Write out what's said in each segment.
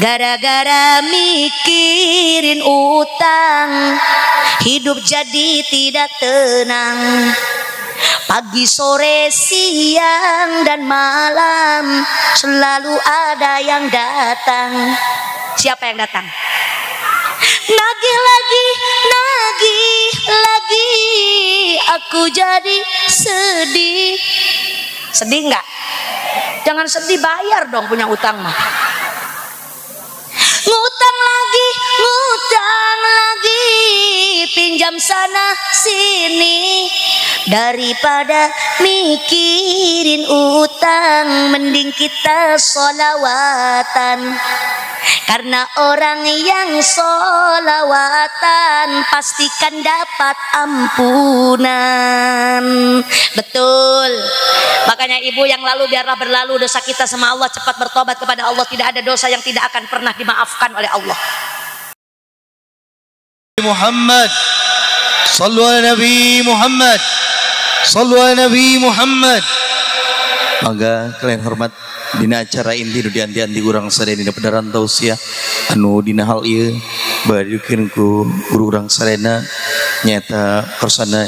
Gara-gara mikirin utang, hidup jadi tidak tenang. Pagi, sore, siang, dan malam selalu ada yang datang. Siapa yang datang? Nagih lagi, nagih lagi, aku jadi sedih. Sedih nggak? Jangan sedih, bayar dong punya utang mah. Ngutang lagi, pinjam sana sini. Daripada mikirin utang, mending kita sholawatan. Karena orang yang sholawatan pastikan dapat ampunan. Betul. Makanya ibu yang lalu biarlah berlalu dosa kita sama Allah, cepat bertobat kepada Allah. Tidak ada dosa yang tidak akan pernah dimaafkan oleh Allah. Muhammad, sallu ala Nabi Muhammad, sallu ala Nabi Muhammad. Mangga kalian hormat dina acara inti nu dianti-anti urang sadaya dina pedaran tausiah anu dina hal ieu bade dikeun ku guru urang sadayana nyaeta kersana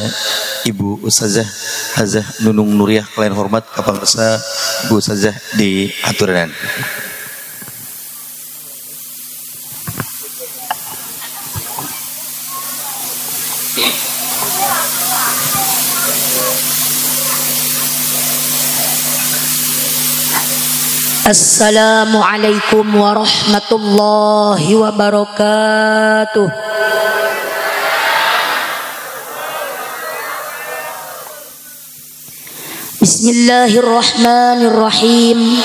Ibu Ustazah Hazah Nunung Nuriah. Kalian hormat ka pangersa Ibu Ustazah di aturanan. Assalamualaikum warahmatullahi wabarakatuh. Bismillahirrahmanirrahim.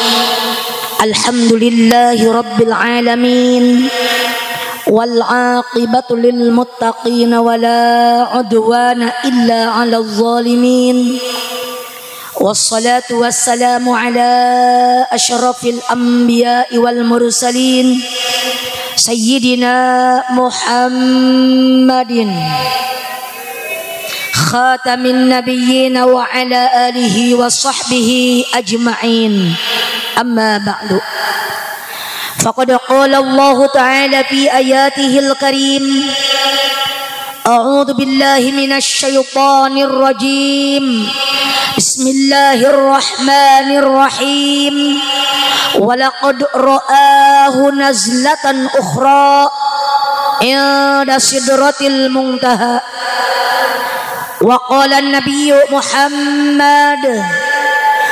Alhamdulillahi rabbil alamin. Wal aqibatu lil muttaqin wala udwana illa 'alal zalimin. Wassalatu wassalamu ala asyrafil anbiya'i wal mursalin sayyidina Muhammadin khatamin nabiyyin wa ala alihi wa sahbihi ajma'in. Amma ba'du. Faqad qala Allah ta'ala fi ayatihil karim, a'udzu billahi minasy syaithanir rajim. Bismillahirrahmanirrahim. Walaqad ra'ahu nazlatan ukhra inda sidratil muntaha. Wa qala an-nabiyyu Muhammad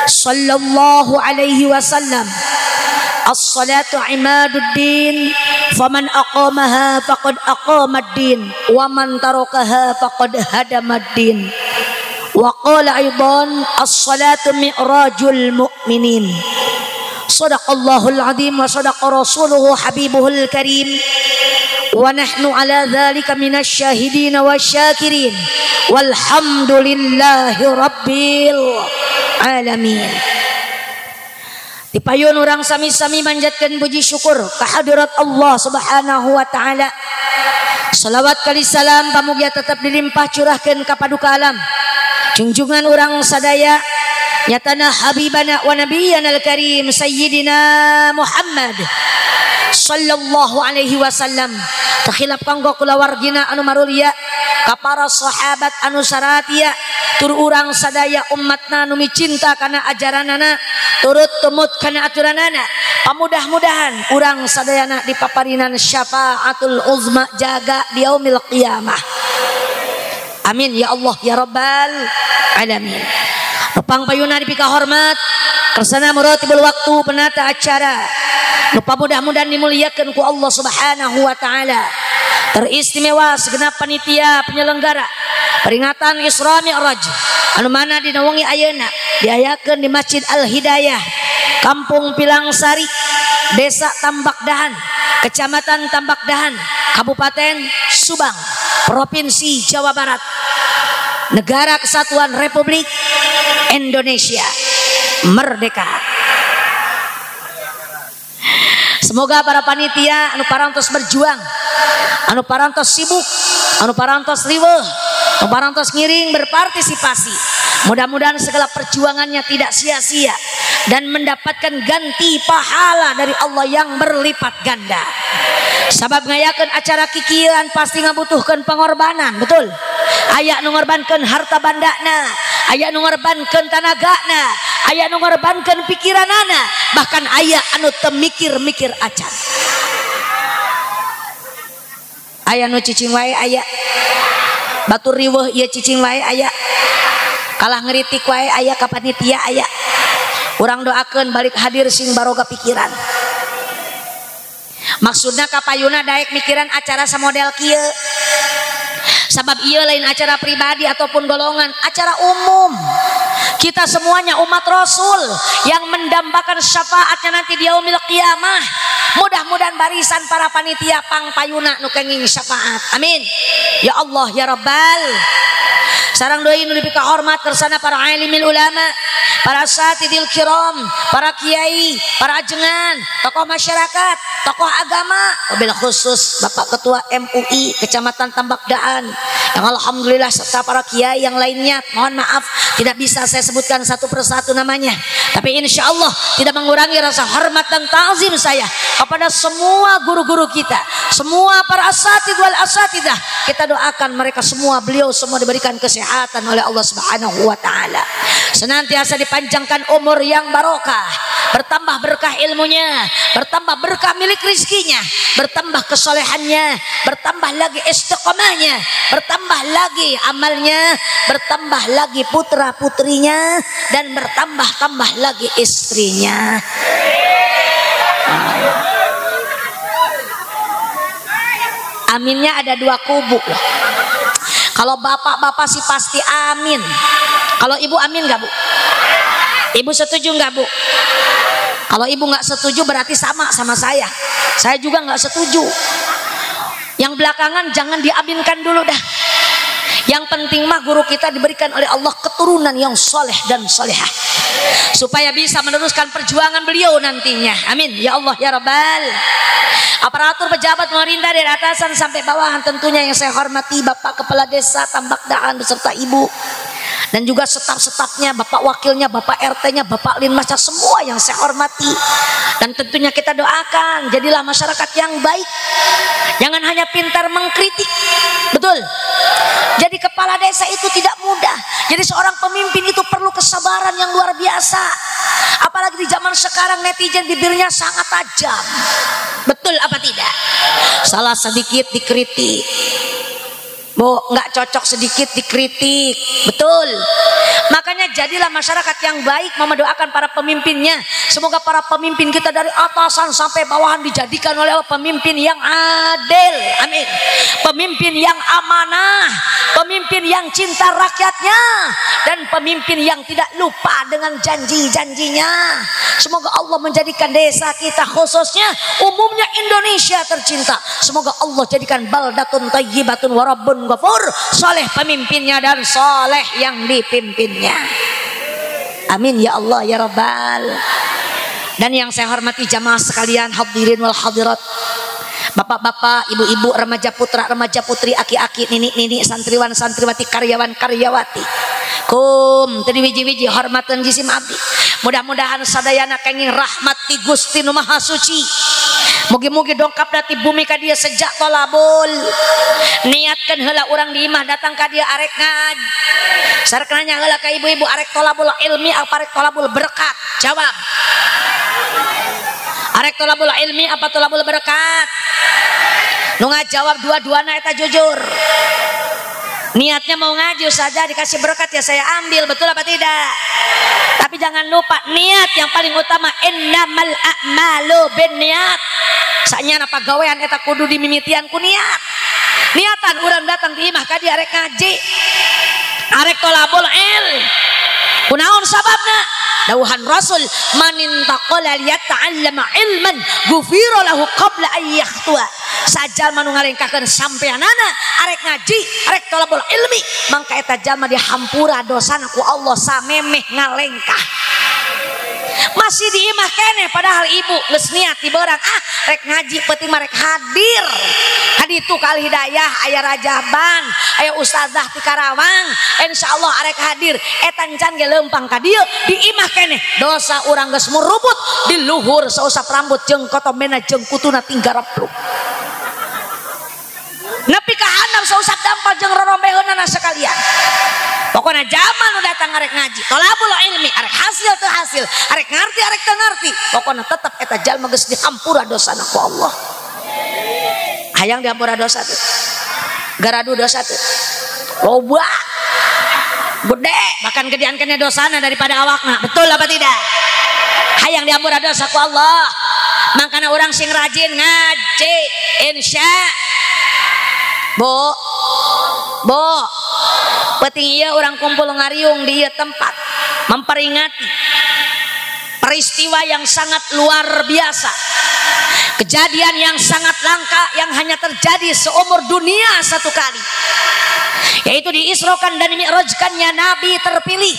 sallallahu alaihi wasallam, as-salatu imaduddin, faman aqamaha faqad aqamad-din, wa man tarakaha faqad hadamad-din. Wa qala aidan, as-salatu mi'rajul mu'minin. Sadaqallahul azim wa sadaqa rasuluhu habibuhul karim. Wa nahnu ala dzalika minasy syahidin wasyakirin. Walhamdulillahi rabbil alamin. Dipayun urang sami-sami manjatkeun puji syukur kehadirat Allah Subhanahu wa taala. Salawat kali salam pamugia tetap dilimpah curahkeun ka paduka alam. Junjungan urang sadaya nyatana habibana wa nabiyana al-karim sayyidina Muhammad sallallahu alaihi wasallam. Terkhilap kanggo kulawargina anu marulia ka para sahabat anu saratia tur urang sadaya umatna nu micinta kana ajaranana turut tumut kana aturanana. Pamudah-mudahan urang sadayana dipaparinan syafaatul uzma jaga di yaumil qiyamah. Amin ya Allah ya Rabbal alamin. Nupang payuna dipika hormat kersana muratibul waktu penata acara. Nupa mudah-mudahan dimuliakan ku Allah Subhanahu wa taala. Teristimewa segenap panitia penyelenggara peringatan Isra Mi'raj anu mana dina wengi ayeuna diayakeun di Masjid Al Hidayah, Kampung Pilangsari, Desa Tambak Dahan, Kecamatan Tambak Dahan, Kabupaten Subang, Provinsi Jawa Barat, Negara Kesatuan Republik Indonesia. Merdeka. Semoga para panitia anu parantos berjuang, anu parantos sibuk, anu parantos riweuh, anu parantos ngiring berpartisipasi, mudah-mudahan segala perjuangannya tidak sia-sia. dan mendapatkan ganti pahala dari Allah yang berlipat ganda. Sabab ngayakeun acara kikieuan pasti ngabutuhkeun pengorbanan, betul? Aya nu ngorbankeun harta bandana, aya nu ngorbankeun tanagana, aya nu ngorbankeun pikiranana, bahkan aya anu teu mikir-mikir acan. Aya nu cicing wae aya. Batur riweuh ieu cicing wae aya. Kalah ngeritik wae aya ka panitia aya. Urang doakeun balik hadir sing baroga pikiran. Maksudna kapayuna daek mikiran acara samodel kieu. Sabab ieu lain acara pribadi ataupun golongan, acara umum. Kita semuanya umat Rasul yang mendambakan syafaatnya nanti di yaumil qiyamah. Mudah-mudahan barisan para panitia pangpayuna nu kenging syafaat. Amin. Ya Allah ya Rabbal. Sarang doi nu dipikahormat kersana para alimil ulama, para asatidil kiram, para kiai, para ajengan, tokoh masyarakat, tokoh agama, wabil khusus Bapak Ketua MUI Kecamatan Tambak Daan yang alhamdulillah serta para kiai yang lainnya. Mohon maaf tidak bisa saya sebutkan satu persatu namanya, tapi insya Allah tidak mengurangi rasa hormat dan ta'zim saya kepada semua guru-guru kita, semua para asatid wal asatidah. Kita doakan mereka semua, beliau semua diberikan kesehatan oleh Allah Subhanahu wa taala, senantiasa dipanjangkan umur yang barokah, bertambah berkah ilmunya, bertambah berkah milik rizkinya, bertambah kesolehannya, bertambah lagi istiqomahnya, bertambah lagi amalnya, bertambah lagi putra putrinya, dan bertambah-tambah lagi istrinya. Aminnya ada dua kubu loh. Kalau bapak-bapak sih pasti amin. Kalau ibu amin gak bu? Ibu setuju gak bu? Kalau ibu gak setuju berarti sama sama saya. Saya juga gak setuju. Yang belakangan jangan diaminkan dulu dah. Yang penting mah guru kita diberikan oleh Allah keturunan yang soleh dan solehah, supaya bisa meneruskan perjuangan beliau nantinya. Amin ya Allah ya Rabbal. Aparatur pejabat pemerintah dari atasan sampai bawahan, tentunya yang saya hormati Bapak Kepala Desa Tambak Daan beserta Ibu, dan juga staf-stafnya, Bapak Wakilnya, Bapak RT-nya, Bapak Linmasnya, semua yang saya hormati. Dan tentunya kita doakan jadilah masyarakat yang baik, jangan hanya pintar mengkritik. Betul. Jadi kepala desa itu tidak mudah. Jadi seorang pemimpin itu perlu kesabaran yang luar biasa. Apalagi di zaman sekarang netizen bibirnya sangat tajam. Betul apa tidak? Salah sedikit dikritik. Bu, nggak cocok sedikit dikritik. Betul. Makanya jadilah masyarakat yang baik, mendoakan para pemimpinnya. Semoga para pemimpin kita dari atasan sampai bawahan dijadikan oleh Allah pemimpin yang adil. Amin. Pemimpin yang amanah, pemimpin yang cinta rakyatnya, dan pemimpin yang tidak lupa dengan janji-janjinya. Semoga Allah menjadikan desa kita khususnya umumnya Indonesia tercinta. Semoga Allah jadikan baldatun thayyibatun wa rabbun ghafur, soleh pemimpinnya dan soleh yang dipimpinnya. Amin ya Allah ya Rabbal. Dan yang saya hormati jamaah sekalian, hadirin wal hadirat, bapak-bapak, ibu-ibu, remaja putra, remaja putri, aki-aki, nini-nini, santriwan, santriwati, karyawan, karyawati. Kum tadi wiji-wiji hormatan jisim abdi. Mudah-mudahan sadayana kenging rahmat ti Gusti Nu Maha Suci. Mugi-mugi dongkap dati bumi ka dia sejak tolabul. Niatkan heula urang di imah datang ka dia arek ngaj. Sarek nanya heula ka ibu-ibu arek tolabul ilmi apa arek tolabul berkat? Jawab. Arek tolabul ilmi apa tolabul berkat? Nu ngajawab dua-duana eta jujur. Niatnya mau ngaji saja dikasih berkat ya saya ambil, betul apa tidak? Tapi jangan lupa niat yang paling utama, innamal a'malu binniyat. Sanyana pagawean eta kudu dimimitian ku niat. Niatan urang datang di imah ka dieu arek ngaji, arek tolabul il. Kunaon sababna? Dawuhan Rasul, man intaqala liyata'allama ilman ghufira lahu qabla an yakhtua. Sajalma nu ngalengkahkeun sampeanana arek ngaji, arek tolabul ilmi, mangka eta jalma dihampura dosana ku Allah samemeh ngalengkah. Masih di imah keneh padahal ibu geus niat di beurang ah rek ngaji peuting mah rek hadir. Haditu ka Al Hidayah aya Rajaban, aya ustazah ti Karawang, insyaallah arek hadir. Eta encan ge leumpang ka dieu di imah keneh. Dosa urang geus murubut di luhur sausap rambut jeung kotomena jeung kutuna tinggal repluk. Nepi ka handap sausap dampal jeung rorombeheunana sekalian. Pokoknya zaman nu datang arek ngaji, tolabul ilmi, arek hasil teu hasil, arek ngarti arek teu ngarti, pokoknya tetep eta jalma geus dihampura dosana ku Allah. Hayang dihampura dosa teu? Garadu dosa teu? Loba. Gede, bahkan gedean keneh dosana daripada awakna. Betul apa tidak? Hayang dihampura dosa ku Allah. Makana urang sing rajin ngaji, insya. Bu, bu, penting iya orang kumpul ngariung di ieu tempat memperingati peristiwa yang sangat luar biasa, kejadian yang sangat langka yang hanya terjadi seumur dunia satu kali, yaitu diisrokan dan mi'rajkannya Nabi terpilih,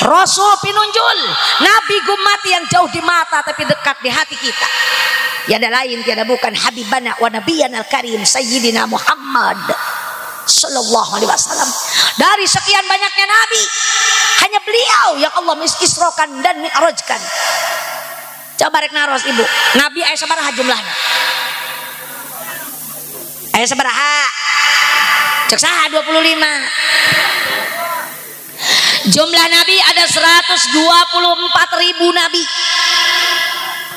Rasul pinunjul, Nabi gumati yang jauh di mata tapi dekat di hati kita. Tiada lain tiada bukan Habibana wa Nabiyana al-Karim Sayyidina Muhammad sallallahu alaihi wasallam. Dari sekian banyaknya nabi, hanya beliau yang Allah isrokan dan mi'rajkan. Coba rek naros ibu, nabi aya sabaraha jumlahna? Aya sabaraha? Cek saha 25. Jumlah nabi ada 124.000 nabi.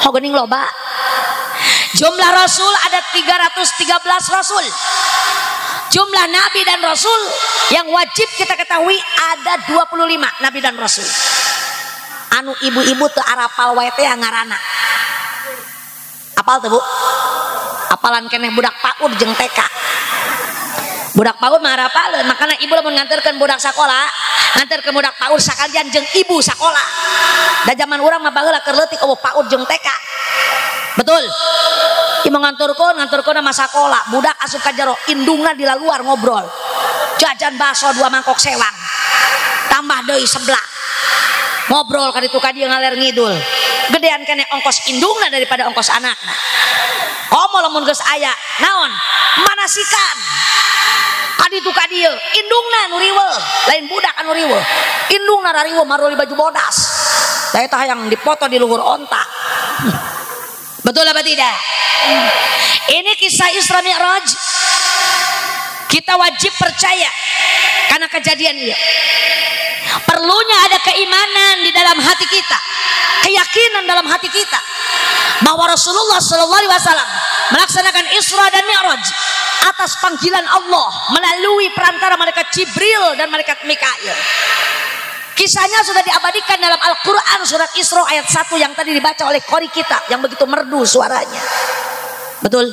Hogening loba. Jumlah rasul ada 313 rasul. Jumlah nabi dan rasul yang wajib kita ketahui ada 25 nabi dan rasul. Anu ibu-ibu teu arapal wae teh ngaranna. Apal teu Bu? Apalan keneh budak PAUD jeung TK. Budak PAUD mah arapaleun, makana ibu lamun nganterkeun budak sakola, nganterkeun budak PAUD sakalian jeung ibu sakola. Da zaman urang mah baheula keur leutik eueuh PAUD jeung TK. Betul? Ieu nganturkeun mah sakola, budak asup ka jero, indungna di luar ngobrol. Jajan bakso 2 mangkok sewang. Tambah deui seblak. Ngobrol ka ditu ka dieu ngaler ngidul. Gedean keneh ongkos indungna daripada ongkos anakna. Komo lamun geus aya naon? Manasikan. Ka ditu ka dieu, indungna nu riweuh, lain budak anu riweuh. Indungna rariweuh maruli baju bodas. Da eta hayang dipoto di luhur onta. Betul apa tidak? Ini kisah Isra Mi'raj. Kita wajib percaya karena kejadian ini. Perlunya ada keimanan di dalam hati kita, keyakinan dalam hati kita bahwa Rasulullah Shallallahu Alaihi Wasallam melaksanakan Isra dan Mi'raj atas panggilan Allah melalui perantara malaikat Jibril dan malaikat Mikail. Kisahnya sudah diabadikan dalam Al-Quran surat Isra ayat 1 yang tadi dibaca oleh qori kita yang begitu merdu suaranya. Betul?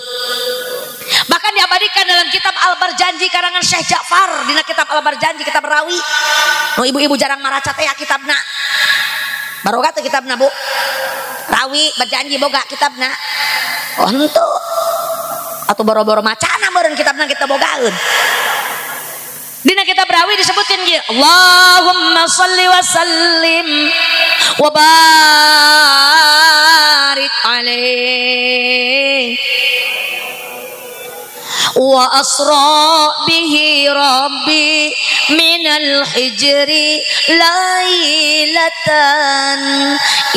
Bahkan diabadikan dalam kitab Al-Barjanji karangan Syekh Ja'far. Dina kitab Al-Barjanji, kitab rawi. No, ibu-ibu jarang maraca teh kitabna. Baroga teh kitabna, Bu. Rawi Barjanji boga kitabna. Oh henteu. Atau boro-boro macana meureun kitabna kita bogaeun. Dina kitab rawi disebutkan kieu, Allahumma shalli wa sallim wa barik alaihi wa asra bihi rabbi minal hijri lailatan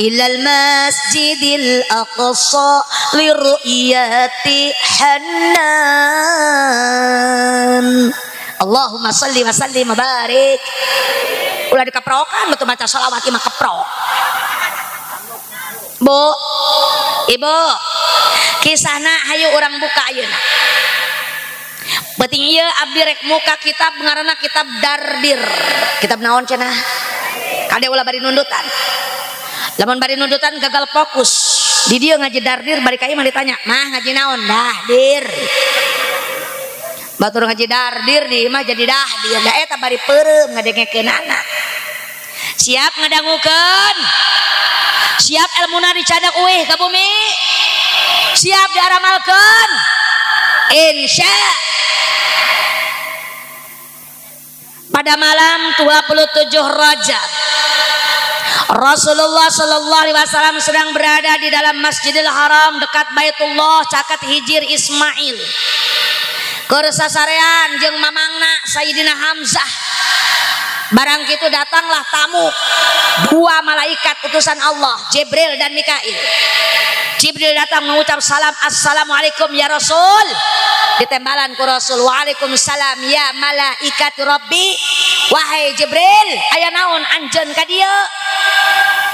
ilal masjidil aqsa liru'yati Hanan. Allahumma salli wa sallim wa barik. Ulah dikeprokan betul maca sholawat imah keprok. Bu, ibu, kisahna hayu urang buka ayeuna. Penting ieu abdi rek muka kitab ngaranna kitab Dardir. Kitab naon cenah? Kade ulah bari nundutan. Lamun bari nundutan gagal fokus. Di dieu ngaji Dardir bari ka imah ditanya, "Mah ngaji naon?" Dahdir. Batur ngaji Dardir di imah jadi dahdir. Da eta bari peureum ngadengekeunana. Siap ngadangukeun? Siap elmuna dicadak uih ka bumi? Siap diaramalkeun? Insya. Pada malam 27 Rajab Rasulullah sallallahu alaihi wasallam sedang berada di dalam Masjidil Haram dekat Baitullah caket Hijir Ismail. Keur sasarean jeung mamangna Sayyidina Hamzah. Barang kitu datanglah tamu dua malaikat utusan Allah, Jibril dan Mikail. Jibril datang mengucap salam, assalamualaikum ya Rasul. Ditembalan ku Rasul, waalaikumsalam ya malaikat Rabbi. Wahai Jibril, aya naon anjeun ka dieu?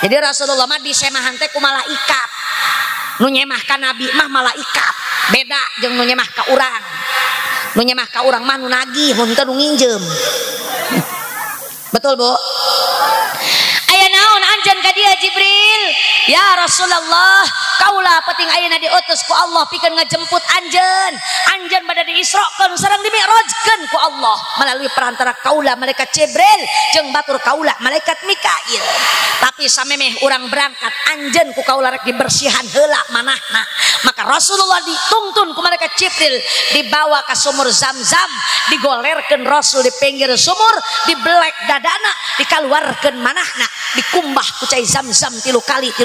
Jadi Rasulullah mah disemahan teh ku malaikat. Nu nyemah ka nabi mah malaikat, beda jeung nu nyemah ka urang. Nu nyemah ka urang mah nu nagih, mun teu nu nginjem. Betul, Bu? Aya naon anjeun ka dieu Jibril? Ya Rasulullah, kaula penting ayeuna diutus ku Allah pikeun ngajemput anjeun. Anjeun bade diisrokeun sareng dimi'rajkeun ku Allah melalui perantara kaula malaikat Jibril jeung batur kaula malaikat Mikail. Tapi samemeh urang berangkat anjeun ku kaula rek dibersihan heula manahna. Maka Rasulullah dituntun ku malaikat Jibril dibawa ka sumur Zam-Zam, digolerkeun Rasul di pinggir sumur, dibelek dadana, dikaluarkeun manahna, dikumbah ku cai Zam-Zam tilu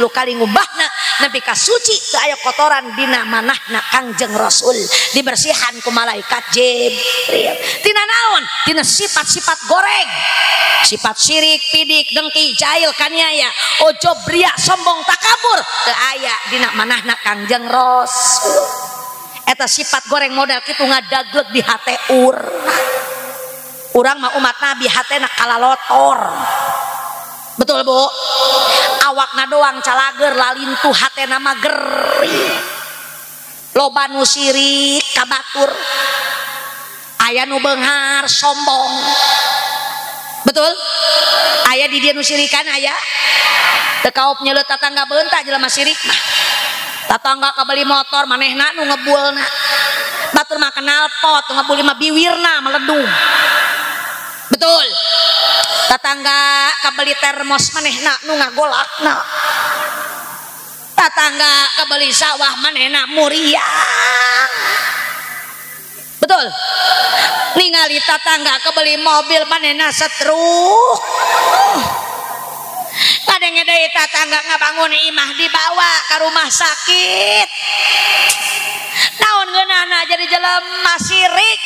kali ngumbahna nepi ka suci teu aya kotoran dina manahna Kangjeng Rasul, dibersihan ku malaikat Jibril. Tina naon? Tina sifat-sifat goreng, sifat syirik, pidik, dengki, jahil, kaniaya, ujub, riya, sombong, takabur teu aya dina manahna Kangjeng Rasul. Eta sifat goreng model kitu ngadaglek di hate urang. Urang mah umat Nabi hatena kalalotor. Betul, Bu? Awakna doang calager lalintuh hatena mah gering. Loba nu sirik ka batur. Aya nu beunghar sombong. Betul? Aya di dieu nu sirikan aya? Teu kaop nyeuleut tatangga beunta jelema sirik mah. Tatangga kabeli motor manehna nu ngebulna. Batur mah knalpot nu ngebul mah biwirna meledung. Betul? Tatangga kabeli termos manehna nu ngagolakna. Tatangga kabeli sawah manehna muriang. Betul? Ningali tatangga kabeli mobil manehna setruk. Kadenge deui tatangga ngabangun imah dibawa ka rumah sakit. Naon ngeunahna jadi jelema sirik.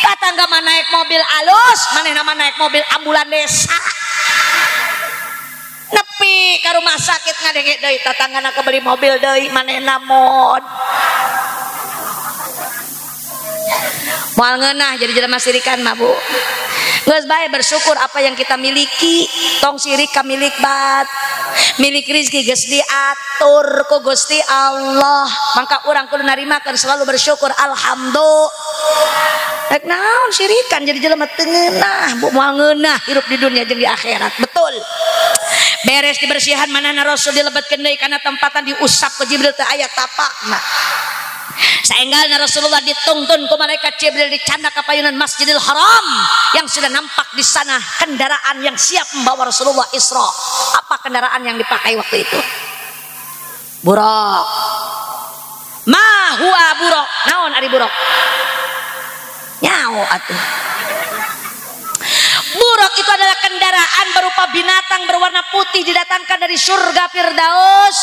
Tatangga mah naik mobil alus, manehna mah naik mobil ambulan desa. Nepi ka rumah sakit ngadenge deui tatanggana kebeli mobil deui manehna mod. Moal ngeunah jadi jelema sirikan mah, Bu. Geus bae bersyukur apa yang kita miliki, tong sirik ka milik bat. Milik rizki geus diatur ku Gusti Allah. Mangka urang kudu narimakeun selalu bersyukur alhamdulillah. Rek naon sirikan jadi jelema teu ngeunah, Bu, moal ngeunah hirup di dunia jeung di akhirat. Betul. Beres dibersihan manahna Rasul dilebetkeun deui kana tempatan diusap ku Jibril teu aya tapakna. Saenggalna Rasulullah dituntun ku malaikat Jibril dicandak ka payunan Masjidil Haram yang sudah nampak di sana kendaraan yang siap membawa Rasulullah Isra. Apa kendaraan yang dipakai waktu itu? Buraq. Ma huwa buraq? Naon ari buraq? Nyaho atuh. Buraq itu adalah kendaraan berupa binatang berwarna putih didatangkan dari surga Firdaus.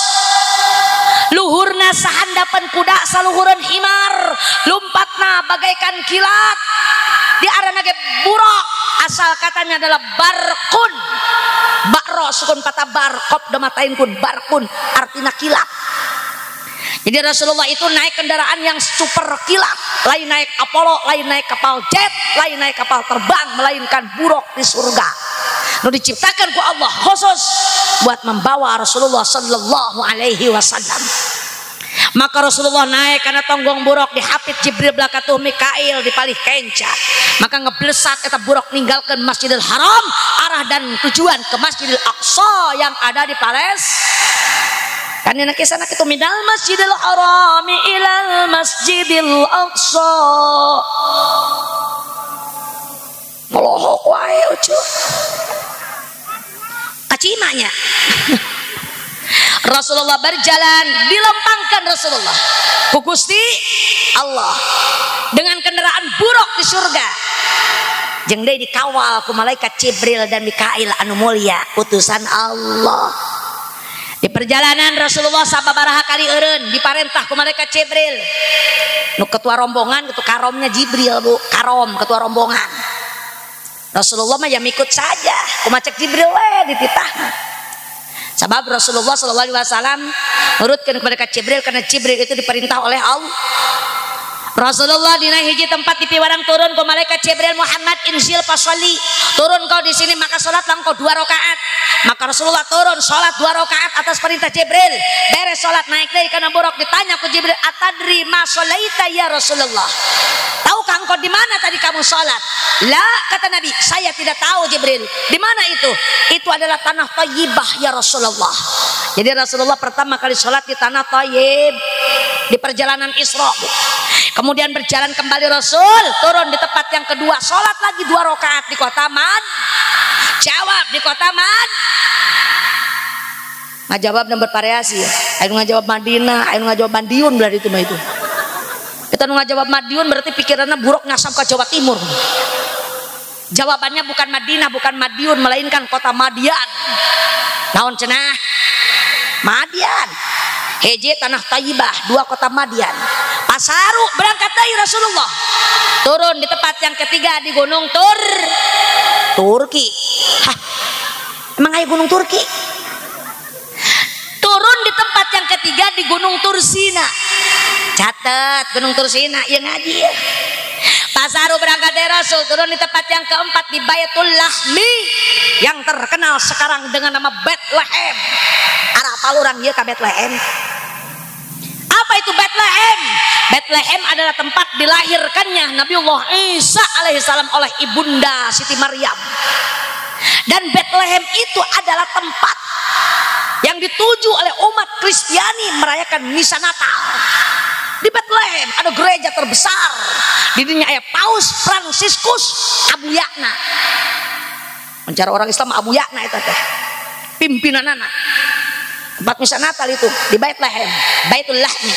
Luhurna sahandapan kuda saluhureun himar, lumpatna bagaikan kilat. Diarana ge buraq, asal katanya adalah barkun. Ba'ro sukun patah barqop domatain kun barkun artinya kilat. Jadi Rasulullah itu naik kendaraan yang super kilat, lain naik Apollo, lain naik kapal jet, lain naik kapal terbang, melainkan buraq di surga. Nu diciptakan ku Allah khusus buat membawa Rasulullah sallallahu alaihi wasallam. Maka Rasulullah naik karena tonggong buraq dihapit Jibril belakatuh Mikail dipalih kenca. Maka ngeblesat eta buraq ninggalkan Masjidil Haram arah dan tujuan ke Masjidil Aqsa yang ada di Palestina. Kan dina kisahna kitu minal Masjidil Harami ilal Masjidil Aqsa. Molohok wae ucuh. Kacimanya. Rasulullah berjalan, dilempangkan Rasulullah ku Gusti Allah dengan kendaraan buraq di surga. Jeung deui dikawal ku malaikat Jibril dan Mikail anu mulia utusan Allah. Di perjalanan Rasulullah sababaraha kali eureun diparentah ku malaikat Jibril. Nu ketua rombongan ketua karomnya Jibril bu, karom ketua rombongan. Rasulullah mah ya mikut saja, kumacek Jibril we dititahna. Sebab Rasulullah sallallahu alaihi wasallam nurutkeun kepada Jibril karena Jibril itu diperintah oleh Allah. Rasulullah dina hiji tempat di piwarang turun ku malaikat Jibril, Muhammad inzil fasholli, turun kau di sini maka salatlah engkau 2 rakaat. Maka Rasulullah turun salat 2 rakaat atas perintah Jibril. Beres salat naik deui kana buruk ditanya ku Jibril, atadri ma sholaita ya Rasulullah? Tahukah engkau di mana tadi kamu salat? La, kata Nabi, saya tidak tahu Jibril. Di mana itu? Itu adalah tanah Thayyibah ya Rasulullah. Jadi Rasulullah pertama kali salat di tanah Thayyib di perjalanan Isra. Kemudian berjalan kembali Rasul turun di tempat yang kedua, sholat lagi 2 rakaat di kota Mad. Jawab di kota Mad. Ngajawab dan bervariasi. Ayo ngajawab Madinah, ayo ngajawab Madiun berarti itu mah itu. Kita ngajawab Madiun berarti pikirannya buruk ngasam ke Jawa Timur. Jawabannya bukan Madinah, bukan Madiun, melainkan kota Madian. Naon cenah? Madian. Heje tanah Thayyibah, 2 kota Madian. Pasaru berangkat dari Rasulullah. Turun di tempat yang ketiga di Gunung Turki. Hah, emang aya Gunung Turki? Turun di tempat yang ketiga di Gunung Tursina. Catat Gunung Tursina, ya ngaji ya. Pasaru berangkat dari Rasul turun di tempat yang keempat di Baitul Lahmi yang terkenal sekarang dengan nama Bethlehem. Arah palurang ieu ka Bethlehem. Apa itu Bethlehem? Bethlehem adalah tempat dilahirkannya Nabiullah Isa alaihissalam oleh ibunda Siti Maryam. Dan Bethlehem itu adalah tempat yang dituju oleh umat Kristiani merayakan misa Natal. Di Bethlehem ada gereja terbesar. Di dunia ada Paus Fransiskus Abu Yakna. Mencara orang Islam Abu Yakna itu teh pimpinan anak. Tempat misa Natal itu di Bethlehem, Baitul Lahmi,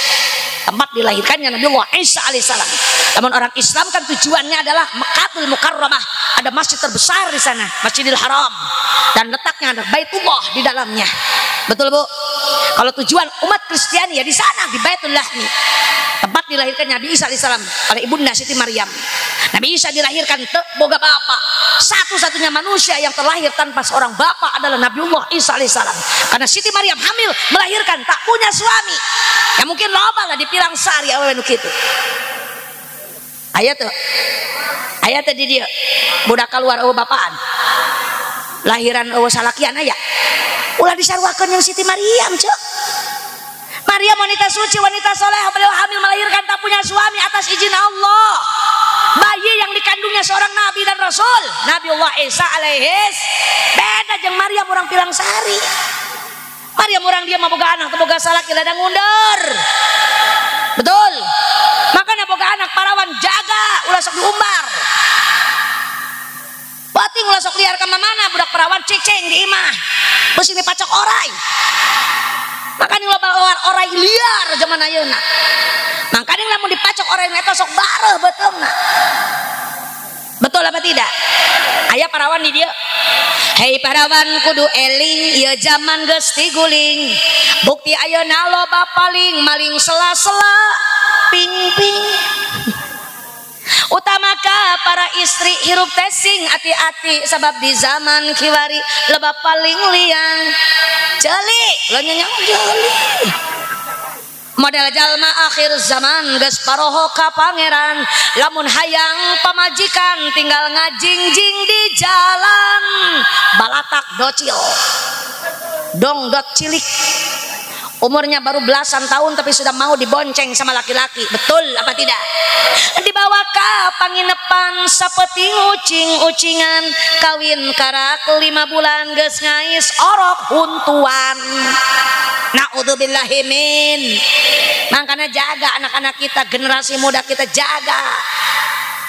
tempat dilahirkannya Nabiullah Isa alaihissalam. Namun orang Islam kan tujuannya adalah Mekkatul Mukarramah, ada masjid terbesar di sana, Masjidil Haram, dan letaknya ada Baitullah di dalamnya. Betul bu? Kalau tujuan umat Kristiani ya di sana di Baitul Lahmi, tempat dilahirkan Nabi Isa alaihissalam oleh ibunda Siti Maryam. Nabi Isa dilahirkan teu boga bapak. Satu-satunya manusia yang terlahir tanpa seorang bapak adalah Nabiullah Isa alaihissalam. Karena Siti Maryam hamil melahirkan tak punya suami. Ya mungkin loba lah di Pilang Sari awewe nu kitu. Aya teu? Aya teu di dieu? Budak keluar eueuh bapaan. Lahiran eueuh salakian aya. Ulah disaruakeun jeung Siti Maryam ceuk. Maryam wanita suci, wanita soleh, beliau hamil melahirkan tak punya suami atas izin Allah. Bayi yang dikandungnya seorang nabi dan rasul, Nabiullah Isa alaihis. Beda jeung Maryam orang Pilang Sari. Maryam orang dia mah boga anak, teu boga salaki ladang mundur. Betul. Makanya boga anak parawan jaga, ulah sok diumbar. Bating ulah sok liar ka mana budak perawan cicing di imah. Beusi dipacok orai. Makanya loba orai liar zaman ayeuna. Makanya lamun dipacok orai eta sok bareuh beuteungna. Betul apa tidak? Aya parawan di dieu. Hei parawan kudu eling ieu zaman geus tiguling. Bukti ayeuna loba paling maling sela-sela ping-ping. Utamaka para istri hirup tesing hati-hati sebab di zaman kiwari loba paling liang. Jeli, lo nyanyi jeli. Model jalma akhir zaman geus paroho ka pangeran, lamun hayang pamajikan tinggal ngajingjing di jalan. Balatak docil, dongdot cilik, umurnya baru belasan tahun tapi sudah mau dibonceng sama laki-laki. Betul apa tidak? Dibawa ke panginepan sapeting ucing-ucingan, kawin karak 5 bulan geus ngais orok huntuan. Naudzubillahi min. Makanya jaga anak-anak kita, generasi muda kita jaga.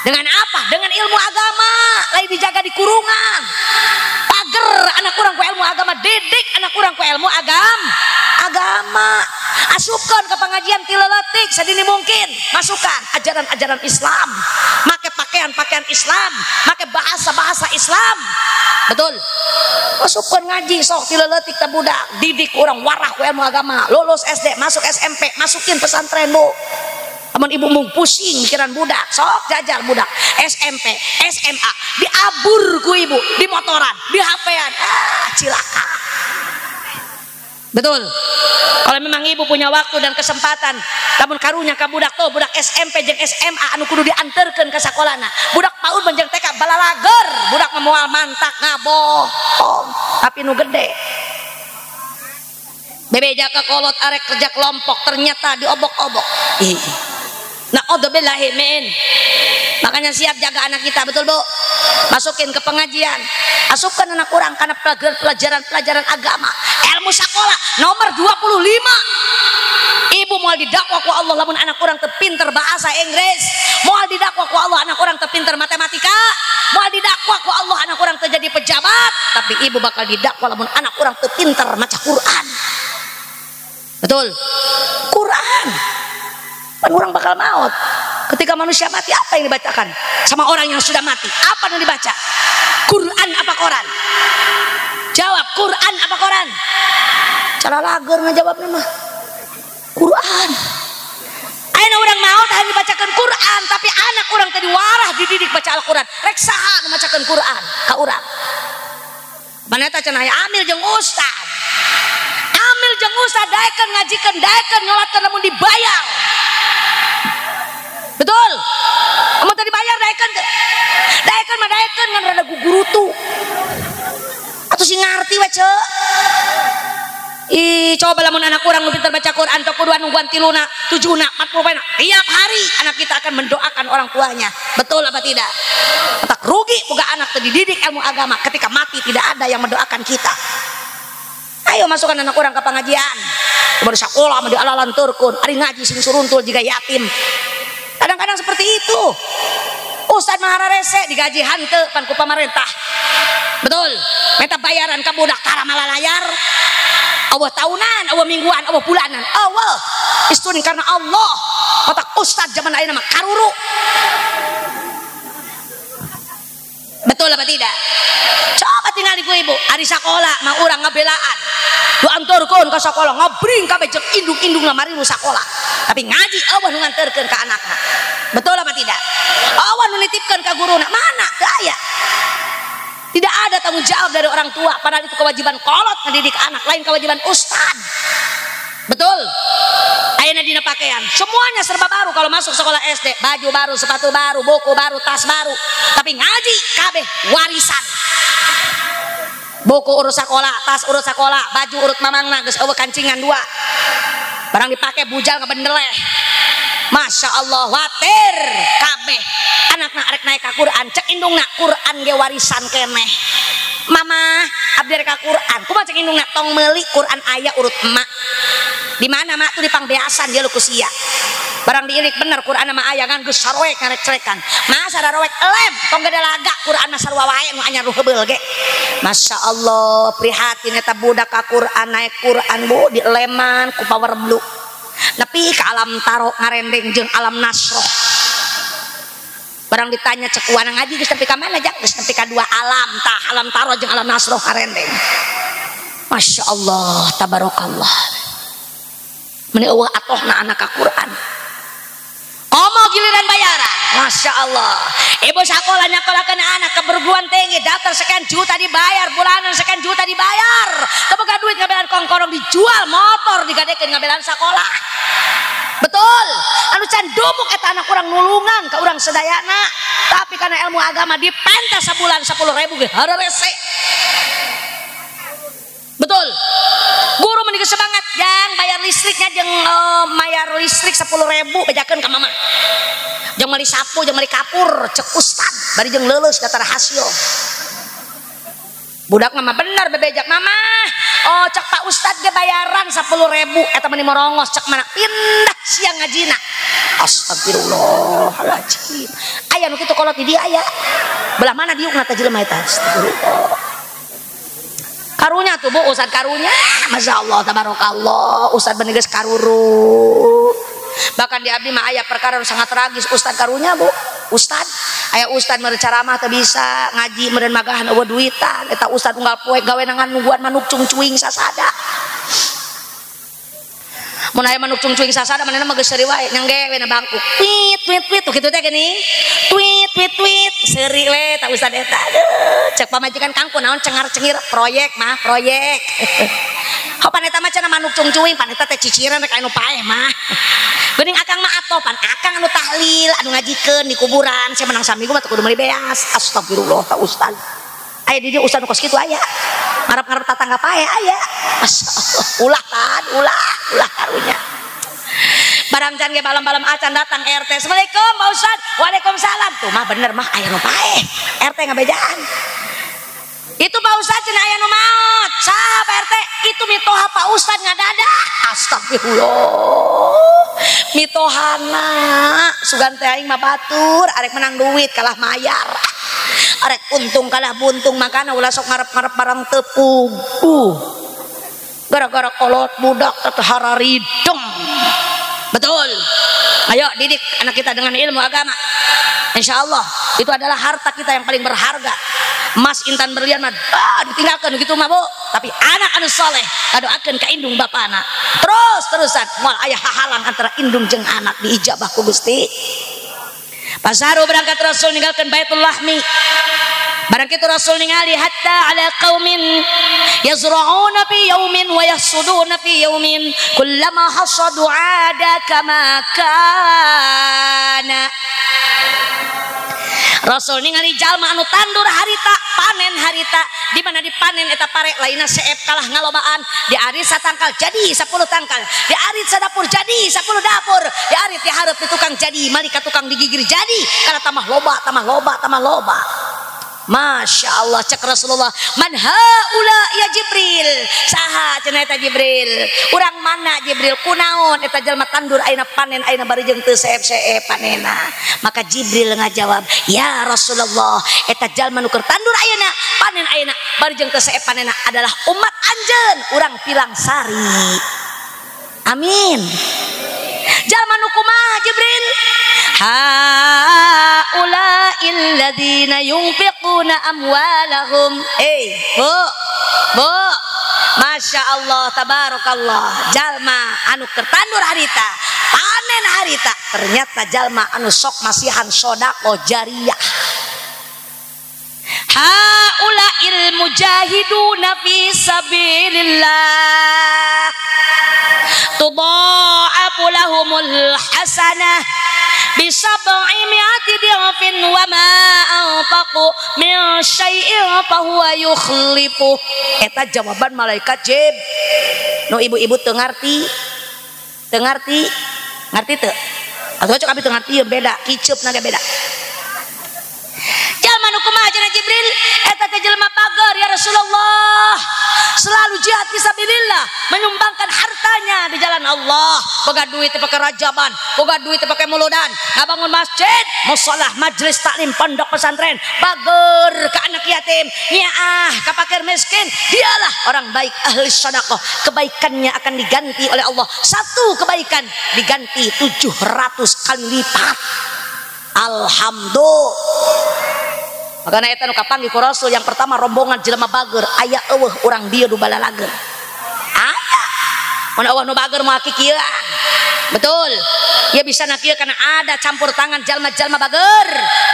Dengan apa? Dengan ilmu agama. Lain dijaga di kurungan. Pager anak kurang ku ilmu agama, didik anak kurang ku ilmu agama. Asupkan ke pengajian tileletik sadini mungkin. Masukkan ajaran-ajaran Islam. Make pakaian pakaian-pakaian Islam, make bahasa-bahasa Islam. Betul. Masukkeun ngaji sok ti leutik teh budak, didik urang warah ku ilmu agama, lulus SD, masuk SMP, masukin pesantren bu. Amun ibu mung pusing mikiran budak, sok jajar budak SMP, SMA, diabur ku ibu, di motoran, di HP-an, ah cilaka. Betul. Kalau memang ibu punya waktu dan kesempatan, lamun karunya ka budak tuh, budak SMP jeung SMA anu kudu dianterkeun ka sakolana. Budak PAUD jeung TK balalager, budak mah moal mantak ngabohong, tapi nu gede. Bebeja ka kolot arek kerja kelompok ternyata diobok-obok. Ih. Na'udzubillahi min. Makanya siap jaga anak kita, betul bu? Masukin ke pengajian, asupkan anak orang karena pelajaran-pelajaran agama, ilmu sekolah nomor 25. Ibu moal didakwa ku Allah lamun anak orang tepinter bahasa Inggris, moal didakwa ku Allah anak orang tepinter matematika, moal didakwa ku Allah anak orang terjadi pejabat, tapi ibu bakal didakwa lamun anak orang tepinter maca Quran. Betul? Quran. Pan orang bakal maut. Ketika manusia mati apa yang dibacakan? Sama orang yang sudah mati, apa yang dibaca? Quran apa koran? Jawab, Quran apa koran? Cara lager ngajawabnya mah. Quran. Ayeuna orang maut hayang dibacakan Quran, tapi anak orang tadi warah dididik baca Al-Quran. Rek saha nu macakeun Quran ka urang? Mana eta cenah amil jeung ustad. Amil jeung ustad daekeun ngajikeun, daekeun nyolatkeun lamun dibayar. Betul? Kamu tadi bayar daekeun teu? Daekeun mah daekeun ngan rada gugurutu. Atuh sing ngarti we ceu. Ih, coba lamun anak urang nu pinter baca Quran teu kudu nungguan 3, 7, 40 poena. Tiap hari anak kita akan mendoakan orang tuanya. Betul apa tidak? Tak rugi boga anak teu dididik ilmu agama, ketika mati tidak ada yang mendoakan kita. Ayo masukkan anak orang ke pengajian. Baru sekolah mah dialalanturkeun, ari ngaji sing suruntul jiga yatim. Kadang-kadang seperti itu. Ustad mah hararese digaji hanteu pan ku pamarentah. Betul. Minta bayaran ka budak tara malalayar. Allah tahunan, Allah mingguan, Allah bulanan. Allah. Istun karena Allah. Otak ustad zaman ayeuna mah karuru. Betul apa tidak? Coba tinggal ku ibu, ari sakola mah urang ngabelaan. Du anturkeun ka sakola ngabring kabeh jeung indung-indungna mari nu sakola. Tapi ngaji Allah nu nganterkeun ka anakna. Betul apa tidak? Allah nu nitipkeun ka guruna. Mana? Teu aya. Tidak ada tanggung jawab dari orang tua, padahal itu kewajiban kolot ngedidik anak, lain kewajiban ustad. Betul? Ayeuna dina pakaian, semuanya serba baru kalau masuk sekolah SD, baju baru, sepatu baru, buku baru, tas baru. Tapi ngaji kabeh warisan. Buku urut sekolah, tas urut sekolah, baju urut mamangna geus eueuh kancingan dua. Barang dipake bujal ngabendeleh. Masya Allah, watir kabeh. Anakna arek naik ka Quran, cek indungna Quran ge warisan keneh. Mama, abdi rek ka Quran. Kumaha cek indungna tong meuli Quran aya urut emak. Di mana mak tuh di pangbeasan dia lu ku sia. Barang diilik bener Quran mah aya ngan geus saroek ngarek-cerekan. Masa raroek elem tong gede laga Quran mah sarua wae nu anyar nu heubeul ge. Masya Allah, prihatin eta budak ka Quran naik Quran bu dieleman ku power blue. Nepi ka alam taro ngarendeng jeung alam nasroh. Barang ditanya cek wana ngaji geus nepi ka mana jang? Geus nepi ka dua alam tah, alam taro jeung alam nasroh ngarendeng. Masya Allah, tabarakallah. Meni eueuh atohna anak ka Quran. Komo giliran bayaran, Masya Allah. Ibu sekolah nyakolakeun anak ke perguruan tinggi, daftar sekian juta dibayar, bulanan sekian juta dibayar. Teu boga duit ngabelaan kongkorong dijual, motor digadekeun ngabelaan sekolah. Betul. Anu can dumuk eta anak urang nulungan ka urang sadayana, tapi karena ilmu agama dipenta sabulan 10.000 ge hararese. Betul. Guru mending semangat jang bayar listriknya jeung bayar listrik 10.000 bejakeun ka mama. Jeung meuli sapu, jeung meuli kapur, cek ustad bari jeung leuleus data hasil. Budak mama bener bebejak mama. Oh cek Pak Ustad ge bayaran 10.000 eta meni morongos cek mana pindah siang ngajina. Astagfirullahaladzim. Aya nu kitu kolot di dieu aya. Belah mana diukna teh jelema eta? Astagfirullah. Karunya tuh bu, Ustad karunya, Masya Allah, tabarakallah, Ustad bener geus karuru. Bahkan di abdi mah aya perkara nu sangat tragis, Ustad karunya bu. Ustad, aya ustad meureun ceramah teu bisa, ngaji meureun magahan eueuh duitan, eta ustad unggal poe gawe nangan nungguan manuk cungcuing sasada. Mun aya manuk cungcuing sasada manehna mah geus seuri wae, nyangge we na bangku. Tweet tweet tweet kitu teh geuning. Tweet tweet tweet seuri we ta ustad eta. Aduh, cek pamajikan kangku naon cengar-cengir proyek mah proyek. Hopan eta mah cenah manuk cungcuing, pan eta teh ciciran rek anu paeh mah. Geuning akang mah atoh pan akang anu tahlil, anu ngajikeun di kuburan, saya menang saminggu mah teu kudu meuli beas. Astagfirullah ta ustad. Aya di dieu ustad nu kos kitu aya. Ngarep-ngarep tatangga paeh aya. Masyaallah, ulah tan, ulah, ulah karunya. Barang can ge malam-malam acan datang RT. Assalamualaikum Pak Ustad. Waalaikumsalam. Tuh mah bener mah aya nu paeh. RT ngabejaan. Itu Pak Ustad cenah aya nu maot. Saha Pak RT? Itu mitoha Pak Ustad ngadadak. Astagfirullah. Mitohana sugan teh aing mah batur arek menang duit kalah mayar. Arek untung kalah buntung makana ulah sok ngarep-ngarep barang tepung. Gara-gara kolot budak teh hararideng. Betul. Ayo didik anak kita dengan ilmu agama. Insya Allah itu adalah harta kita yang paling berharga. Emas intan berlian mah ditinggalkan gitu mah bu. Tapi anak anu soleh kadoakeun ka indung bapana. Terus terusan moal aya hahalang antara indung jeung anak diijabah ku Gusti. Pasaru berangkat Rasul ninggalkeun Baitul Lahmi. Barang kitu Rasul ningali hatta ala qaumin yazra'una fi yaumin wa yahsuduna fi yaumin kullama hasadu ada kama kana. Rasul ningali jalma anu tandur harita panen harita, di mana dipanen eta pare lainna seep kalah ngalobaan, diarit satangkal jadi 10 tangkal, diarit sadapur jadi 10 dapur, diarit dihareup di tukang jadi malika tukang digigir jadi karena tambah loba tambah loba tambah loba. Masya Allah cek Rasulullah, man haula ya Jibril, saha cenah eta Jibril, urang mana Jibril, kunaon eta jalma tandur ayeuna panen ayeuna bari jeung teu seep-seep panena. Maka Jibril ngajawab, ya Rasulullah, eta jalma nu keur tandur ayeuna panen ayeuna bari jeung teu seep panena adalah umat anjeun urang Pilang Sari. Amin. Jalma nu kumaha Jibril? Haula'il ladzina yunfiquna amwalahum. Bu, bu, Masya Allah, tabarakallah. Jalma anu keur tandur harita, panen harita, ternyata jalma anu sok masihan sodako jariyah. Haula'il mujahiduna fi sabilillah tudha'afu lahumul hasanah bisab'i mi'ati di'fin wa ma anfaqu min syai'in fahuwa yukhlifu. Eta jawaban malaikat Jib. Nu ibu-ibu teu ngarti. Teu ngarti. Ngarti teu? Atuh cok abi teu ngarti ieu beda, kiceupna ge beda. Jalma nu kumaha cenah Jibril? Eta teh jelema bager ya Rasulullah. Selalu jihad fisabilillah, menyumbangkan hartanya di jalan Allah. Boga duit teh pake rajaban, boga duit teh pake muludan, ngabangun masjid, musholah, majelis taklim, pondok pesantren, bager ke anak yatim, nyaah ka fakir miskin. Dialah orang baik ahli sedekah. Kebaikannya akan diganti oleh Allah. Satu kebaikan diganti 700 kali lipat. Alhamdulillah. Makana eta nu kapanggih ku Rasul yang pertama rombongan jelema bager, aya eueuh urang dieu nu balalager. Aya. Mun eueuh nu bager moal kikieuan. Betul. Ya bisa na kieu karena ada campur tangan jalma-jalma bager,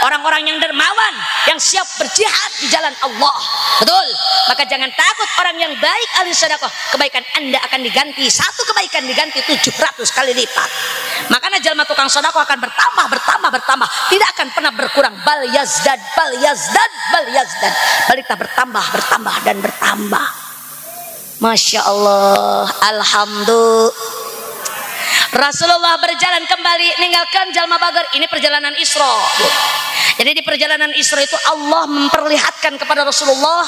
orang-orang yang dermawan, yang siap berjihad di jalan Allah. Betul. Maka jangan takut orang yang baik ahli sedekah. Kebaikan Anda akan diganti, satu kebaikan diganti 700 kali lipat. Makanya jalma tukang sedekah akan bertambah, bertambah, bertambah, tidak akan pernah berkurang. Bal yazdad, bal yazdad, bal yazdad. Balik tak bertambah, bertambah dan bertambah. Masya Allah, alhamdulillah. Rasulullah berjalan kembali meninggalkan jalma bager. Ini perjalanan Isra. Jadi di perjalanan Isra itu Allah memperlihatkan kepada Rasulullah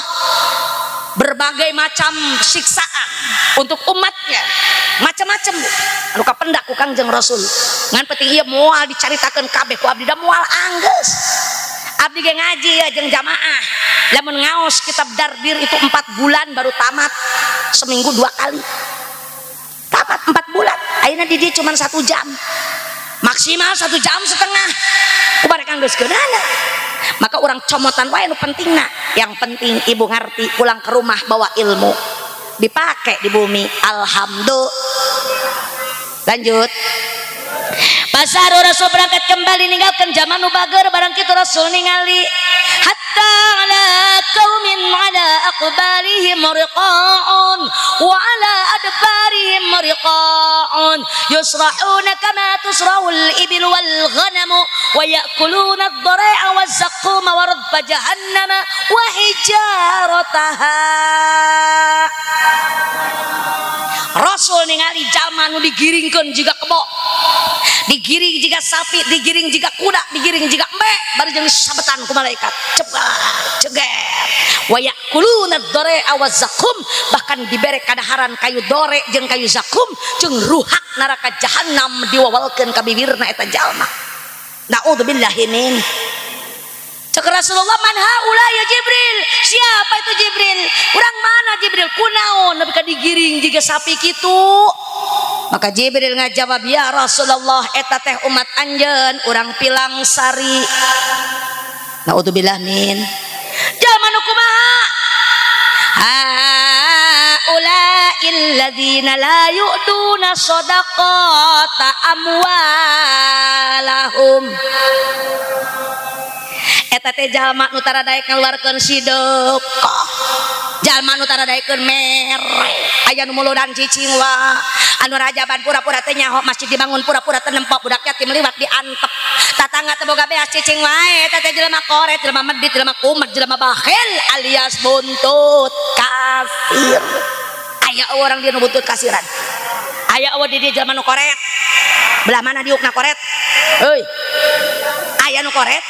berbagai macam siksaan untuk umatnya, macam-macam. Anu kapendak ku Kangjeng Rasul. Ngan penting ieu moal dicaritakeun kabeh ku abdi da moal anggeus. Abdi ge ngaji ya jeung jamaah. Lamun ngaos kitab Dardir itu 4 bulan baru tamat, seminggu 2 kali. Tamat 4 bulan. Ayeuna di dieu cuma 1 jam. Maksimal 1,5 jam. Kumaha nggeuskeunana? Maka orang comotan wae nu pentingna. Yang penting ibu ngerti, pulang ke rumah bawa ilmu, dipakai di bumi. Alhamdulillah. Lanjut. Pasar Rasul berangkat kembali ninggalkan zaman nu bager barang kitu Rasul ningali hatta ala qaumin ala aqbalihim riqa'un wa ala adbarihim riqa'un yusra'una kama tusra'ul ibil wal ghanamu wa ya'kuluna ad-dara'a waz-zaqquma wa radfa jahannama wa hijarataha. Rasul ningali jalma nu digiringkeun jiga kebo, digiring jiga sapi, digiring jiga kuda, digiring jiga embe, bari jeung sabetan ku malaikat. Cepat, ceger. Wa ya'kuluna ad-dara'a waz-zaqqum, bahkan dibere kadaharan kayu dore jeung kayu zakum jeung ruhak neraka jahanam diwawalkeun ka bibirna eta jalma. Naudzubillahi min. Cek Rasulullah, man haula ya Jibril? Siapa itu Jibril? Urang mana Jibril? Kunaon nepi ka digiring jiga sapi kitu? Maka Jibril ngajawab, ya Rasulullah, eta teh umat anjeun urang Pilang Sari. Naudzubillah min. Jalma nu kumaha? Haula'il ladzina la yu'tuna shadaqata amwalahum. Eta teh jalma nu tara daek ngaluarkeun sedekah, jalma nu tara daekeun mere, aya nu muludan cicing wa, anu rajaban pura-pura teh nyaho masjid dibangun pura-pura teh nempok budak yatim liwat diantep, tatangga teh boga beas cicing wae, eta teh jelema koret, jelema medit, jelema kumat, jelema bakhil alias buntut kafir. Aya orang dia nu buntut kasiran, aya eueuh di dieu jelema nu koret, belah mana diukna koret? Euy, aya nu koret?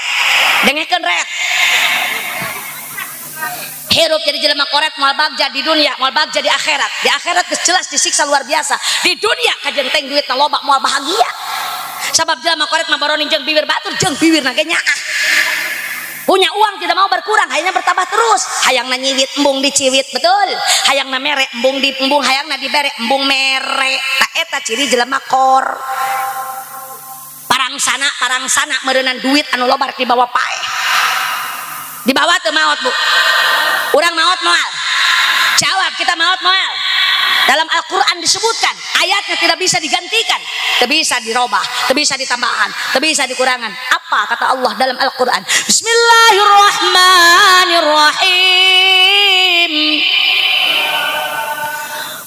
Dengekeun ret. Hirup jadi jelema koret moal bagja di dunia, moal bagja di akhirat. Di akhirat geus jelas disiksa luar biasa. Di dunia kajenteng duitna loba moal bahagia. Sabab jelema koret mah baroning jeung bibir batur jeung bibirna ge nyaah. Punya uang tidak mau berkurang, hayangna bertambah terus. Hayangna nyiwit embung diciwit, betul. Hayangna mere embung di embung, hayangna dibere embung mere. Ta eta ciri jelema kor. Parang sana meureunan duit anu lobar dibawa paeh. Dibawa teu maot, Bu. Urang maot moal. Jawab, kita maot moal. Dalam Al-Qur'an disebutkan, ayatnya tidak bisa digantikan, tidak bisa dirubah, tidak bisa ditambahan, tidak bisa dikurangan. Apa kata Allah dalam Al-Qur'an? Bismillahirrahmanirrahim.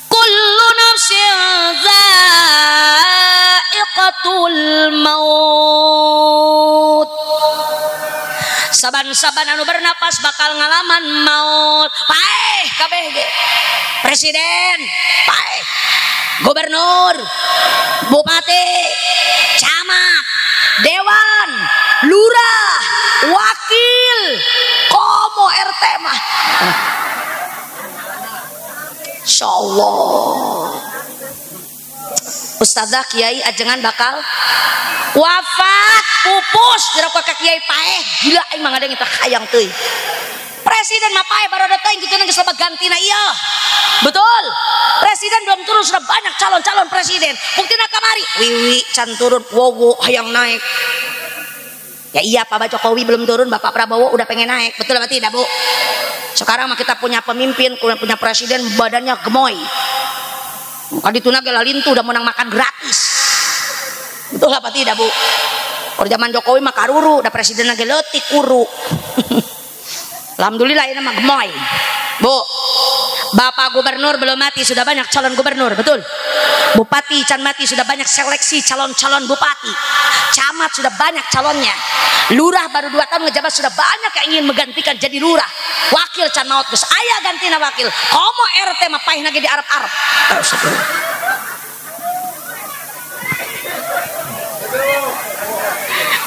Kullu nafsin dha'iqatul maut. Saban-saban anu bernapas bakal ngalaman maut. Paeh kabeh ge. Presiden, paeh. Gubernur, bupati, camat, dewan, lurah, wakil, komo RT mah. Insyaallah. Ustazah kiai ajengan bakal wafat pupus dirokok ka kiai paeh gila aing mah ngadeng teh hayang teuing. Presiden mah paeh baroda teuing kitu geus loba gantina ieu. Betul. Presiden belum turun sudah banyak calon-calon presiden. Buktina kamari wiwi can turun wowo hayang naik. Ya iya Pak Jokowi belum turun, Bapak Prabowo udah pengen naik. Betul apa tidak, Bu? Sekarang mah kita punya pemimpin, punya presiden badannya gemoy. Kadituna ge lalintu udah menang makan gratis. Betul apa tidak, Bu? Kalau zaman Jokowi mah karuru, udah presiden lagi leutik kuru. Alhamdulillah ini mah gemoy. Bu, Bapak gubernur belum mati sudah banyak calon gubernur, betul? Bupati can mati sudah banyak seleksi calon-calon bupati. Camat sudah banyak calonnya. Lurah baru 2 tahun ngejabat sudah banyak yang ingin menggantikan jadi lurah. Wakil can maot geus aya gantina wakil. Komo RT mah paehna ge di Arab-Arab.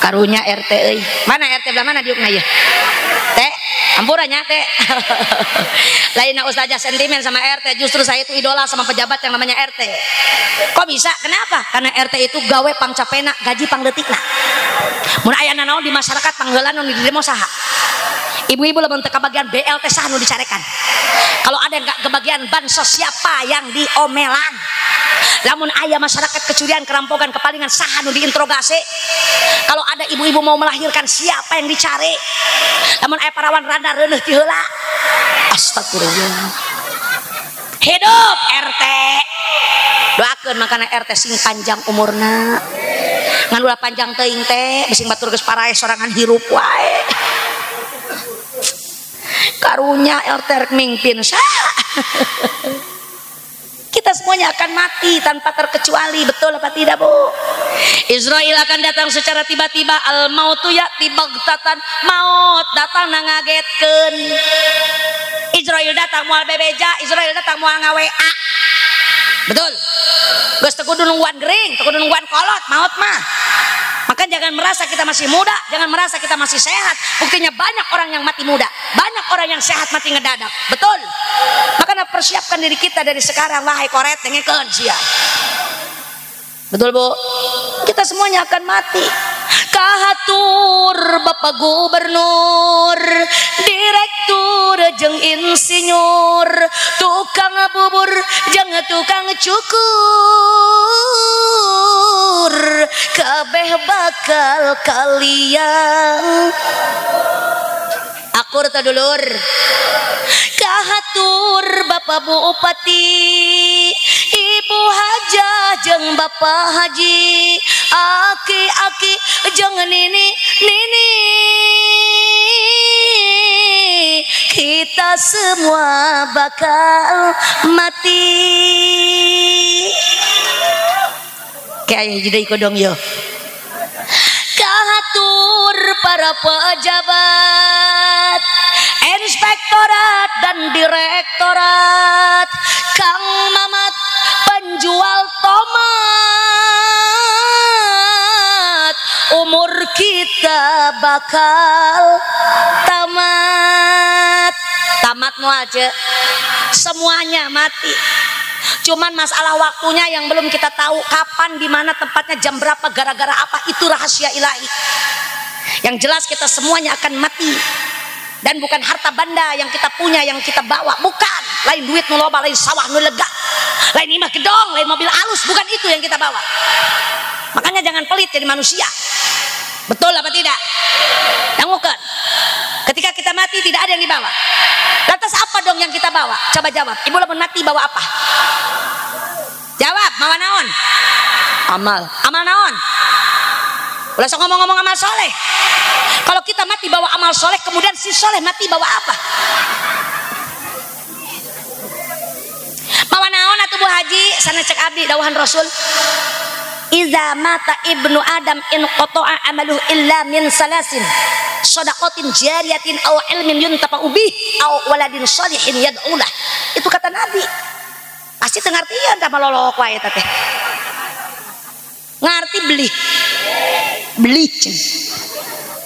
Karunya RT euy. Mana RT belah mana diukna ieu? Teh, ampura nya teh. Lainna ustazah sentimen sama RT, justru saya itu idola sama pejabat yang namanya RT. Kok bisa? Kenapa? Karena RT itu gawe pangcapena, gaji pangdeutikna. Mun aya nanaon di masyarakat pangheula nu di demo saha? Ibu-ibu lamun teu kabagian BLT saha nu dicarekan? Kalau ada yang gak kebagian bansos siapa yang diomelan? Lamun aya masyarakat kecurian, kerampokan, kepalingan, saha nu diinterogasi? Kalau ada ibu-ibu mau melahirkan, siapa yang dicari? Lamun aya parawan randa reuneuh ti heula. Astagfirullah. Hidup RT. Doakeun makana RT sing panjang umurna. Ngan ulah panjang teuing teh, bising batur geus paraeh sorangan hirup wae. Karunya RT rek mingpin saha. Kita semuanya akan mati tanpa terkecuali, betul apa tidak, Bu? Israel akan datang secara tiba-tiba, al mautu ya'ti baghtatan, maut datang ngagetkeun. Israel datang moal bebeja, Israel datang moal nga-WA. Betul. Geus teu kudu nungguan gering, teu kudu nungguan kolot, maut mah. Maka jangan merasa kita masih muda, jangan merasa kita masih sehat. Buktinya banyak orang yang mati muda, banyak orang yang sehat mati ngedadak. Betul. Makanya persiapkan diri kita dari sekarang, wahai koret dengekeun sia. Betul, Bu? Kita semuanya akan mati. Kahatur Bapak Gubernur, direktur jeung insinyur, tukang bubur jeung tukang cukur, kabeh bakal kalian akur ta dulur. Kahatur Bapak Bupati, Ibu Hajah jeung Bapak Haji, aki-aki jeung nini nini, kita semua bakal mati. Kayak hiji deui kodong yo. Kahatur para pejabat, inspektorat dan direktorat, Kang Mamat penjual tomat, umur kita bakal tamat. Tamat moal ce, semuanya mati. Cuman masalah waktunya yang belum kita tahu, kapan, di mana tempatnya, jam berapa, gara-gara apa, itu rahasia ilahi. Yang jelas kita semuanya akan mati. Dan bukan harta banda yang kita punya, yang kita bawa, bukan. Lain duit nu loba, lain sawah nu lega, lain imah gedong, lain mobil alus, bukan itu yang kita bawa. Makanya jangan pelit jadi manusia. Betul apa tidak? Dangukeun. Ketika kita mati tidak ada yang dibawa. Lantas apa dong yang kita bawa? Coba jawab. Ibu lamun mati bawa apa? Jawab, mawa naon? Amal. Amal naon? Ulah sok ngomong-ngomong amal soleh. Kalau kita mati bawa amal soleh, kemudian si soleh mati bawa apa? Mawa naon atuh Bu Haji? Sana cek abdi dawuhan Rasul. Iza mata ibnu Adam in qata'a amaluhu illa min salasin, shadaqatin jariyatin aw ilmin yuntafa'u bih aw waladin shalihin yad'ulah. Itu kata Nabi. Pasti teu ngartieun tah malolok wae eta teh. Ngarti beli. Beli.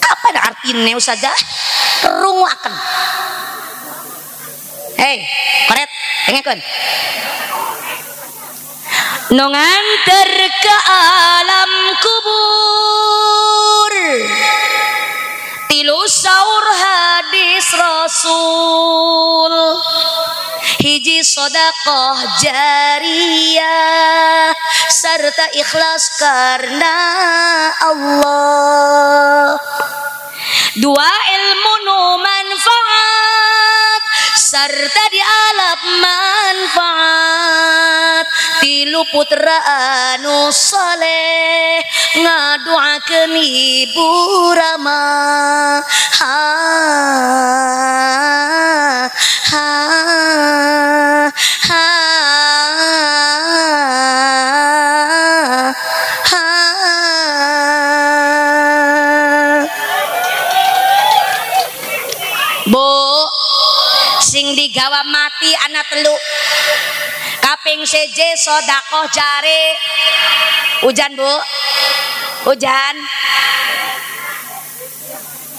Apa da artine ustazah? Runguakeun. Hei, koret, dengekeun. Nu nganter ke alam kubur, tilu saur hadis Rasul, hiji sodakoh jariyah serta ikhlas karena Allah, dua ilmu nu manfaat serta di alam manfaat, tilu putra anu soleh ngaduakeun ibu rama. Ha ha ha ha. Bu, sing digawa mati anak telu. Kaping seje sodakoh jare. Hujan Bu, hujan.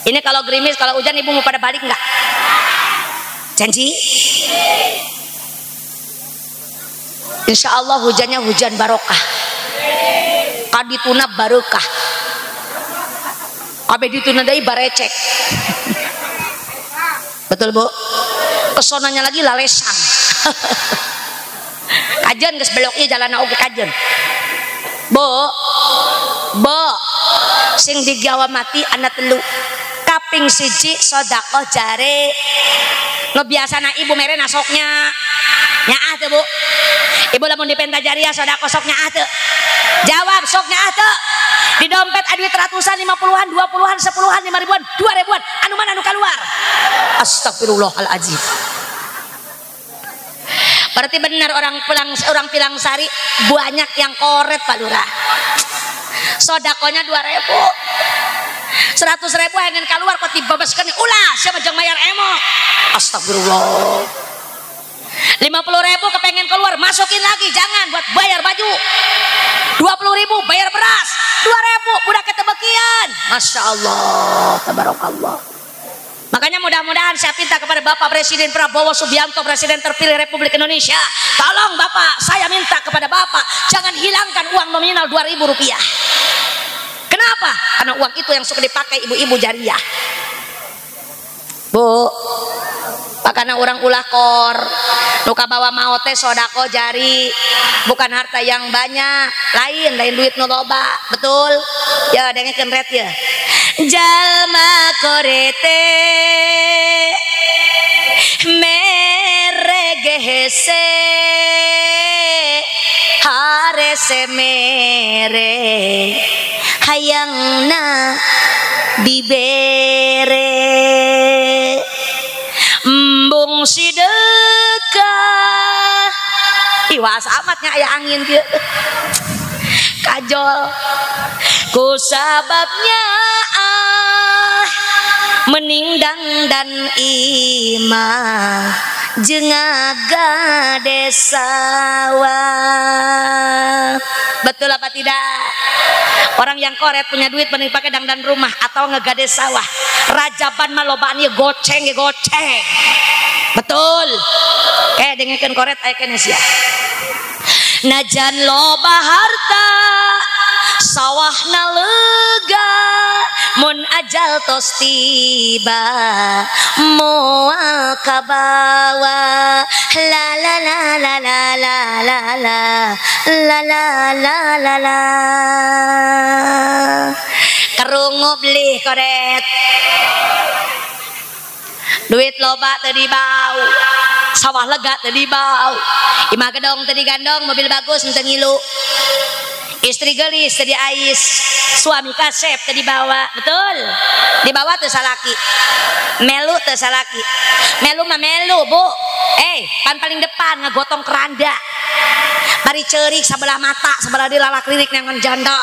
Ini kalau gerimis, kalau hujan ibu mau pada balik nggak? Janji? Insya Allah hujannya hujan barokah. Kadituna barokah. Kabeh dituna deui barecek. Betul Bu? Pesonanya lagi lalesan. Kajeun Kajen geus belok ieu jalanna oge kajen. Bu, bu, sing digawa mati anak telu. Kaping siji sedekah jare. Nu biasana ibu mere nasoknya. Nyaah teu, Bu? Ibu lamun dipenta jariah sedekah sok nyaah teu? Jawab sok nyaah teu? Di dompet ada duit ratusan, 50-an, 20-an, 10-an, 5 ribuan, 2 ribuan. Anu mana anu keluar? Astagfirullahaladzim. Berarti benar orang Pilang Sari banyak yang koret Pak Lurah. Sodakonya 2.000, 100.000 ingin keluar kok dibebaskan. Ulah siapa jang bayar emok. Astagfirullah. 50.000 kepengen keluar masukin lagi, jangan buat bayar baju. 20.000 bayar beras, 2.000 budak ketebekian. Masya Allah, tabarakallah. Makanya mudah-mudahan saya minta kepada Bapak Presiden Prabowo Subianto, Presiden terpilih Republik Indonesia, tolong Bapak, saya minta kepada Bapak jangan hilangkan uang nominal 2.000 rupiah. Kenapa? Karena uang itu yang suka dipakai ibu-ibu jariah. Bu, karena orang ulah kor, luka bawa mau teh sodako jari, bukan harta yang banyak, lain duit nu loba, betul? Ya, dengekeun ret ya. Jalma korete mere gehese harese mere hayangna dibere embung sidekah. Iwas amatnya aya angin kieu kajol ku sababnya ah meningdang dan imah jeung ngagade sawah. Betul apa tidak? Orang yang koret punya duit mending pakai dangdan rumah atau ngegade sawah. Rajaban mah lobaan ieu goceng ge goceng. Betul. Dengekeun koret aya keneh sia. Najan loba harta sawahna lega mun ajal tos tiba moal kabawa la la la la la la la la la la la la. Kerungu beli koret duit loba teu dibau, sawah lega teu dibau, imah gedong teu digandong, mobil bagus teu ngilu, istri gelis teu diais, suami kasep teu dibawa. Betul? Dibawa teu salaki, melu teu salaki, melu mah melu bu, pan paling depan ngagotong keranda, bari ceurik sabelah mata sebelah di lalak lirik neangan janda.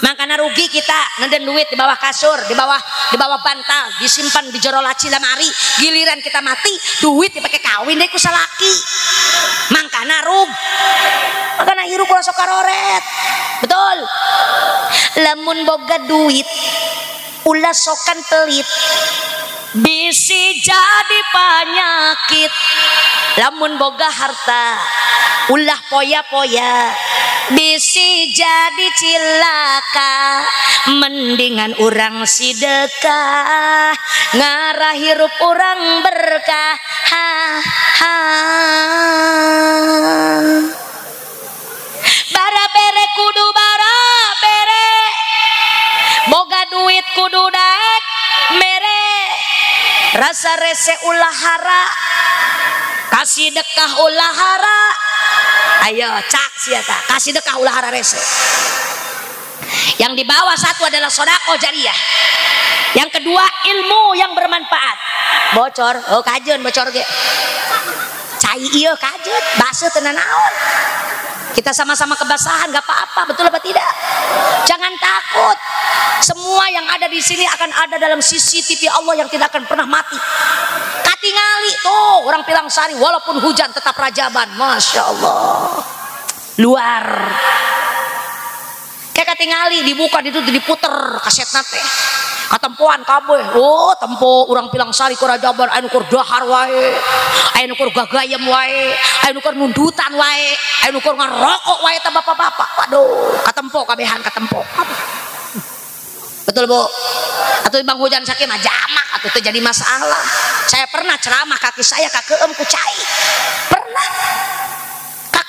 Makanya rugi kita ngeden duit di bawah kasur, di bawah bantal, disimpan di jero laci lemari. Giliran kita mati, duit dipakai kawin deh ku salaki. Makanya rug. Makanya hirup ulah sok karoret. Betul. Lamun boga duit, ulah sokan pelit. Bisi jadi penyakit. Lamun boga harta, ulah poya-poya. Bisi jadi cilaka. Mendingan urang sidekah, ngarah hirup urang berkah. Ha ha. Bara bere kudu bara bere, boga duit kudu daek mere, rasa rese ulah hara, kasih dekah ulah hara. Ayo cak siapa kasih dekah ulah hara rese. Yang di bawah satu adalah sodako jariah, yang kedua ilmu yang bermanfaat. Bocor, oh kajen bocor ge. Cai ieu kajen, baseuh teu nanaon. Kita sama-sama kebasahan, gak apa-apa, betul apa tidak? Jangan takut. Semua yang ada di sini akan ada dalam CCTV Allah yang tidak akan pernah mati. Katingali tuh orang Pilang Sari walaupun hujan tetap rajaban, masya Allah. Luar. Kayak katingali dibuka itu diputer kaset nate. Katempoan kabeh. Oh, tempo urang Pilang Sari ku rajaban anu kur dahar wae. Anu kur gagayem wae, anu kur nundutan wae, anu kur ngarokok wae ta bapak-bapak. Waduh, katempo kabehan katempo. Betul, Bu? Atau bang hujan sakit mah jamak atuh teu jadi masalah. Saya pernah ceramah kaki saya kakeum ku cai. Pernah.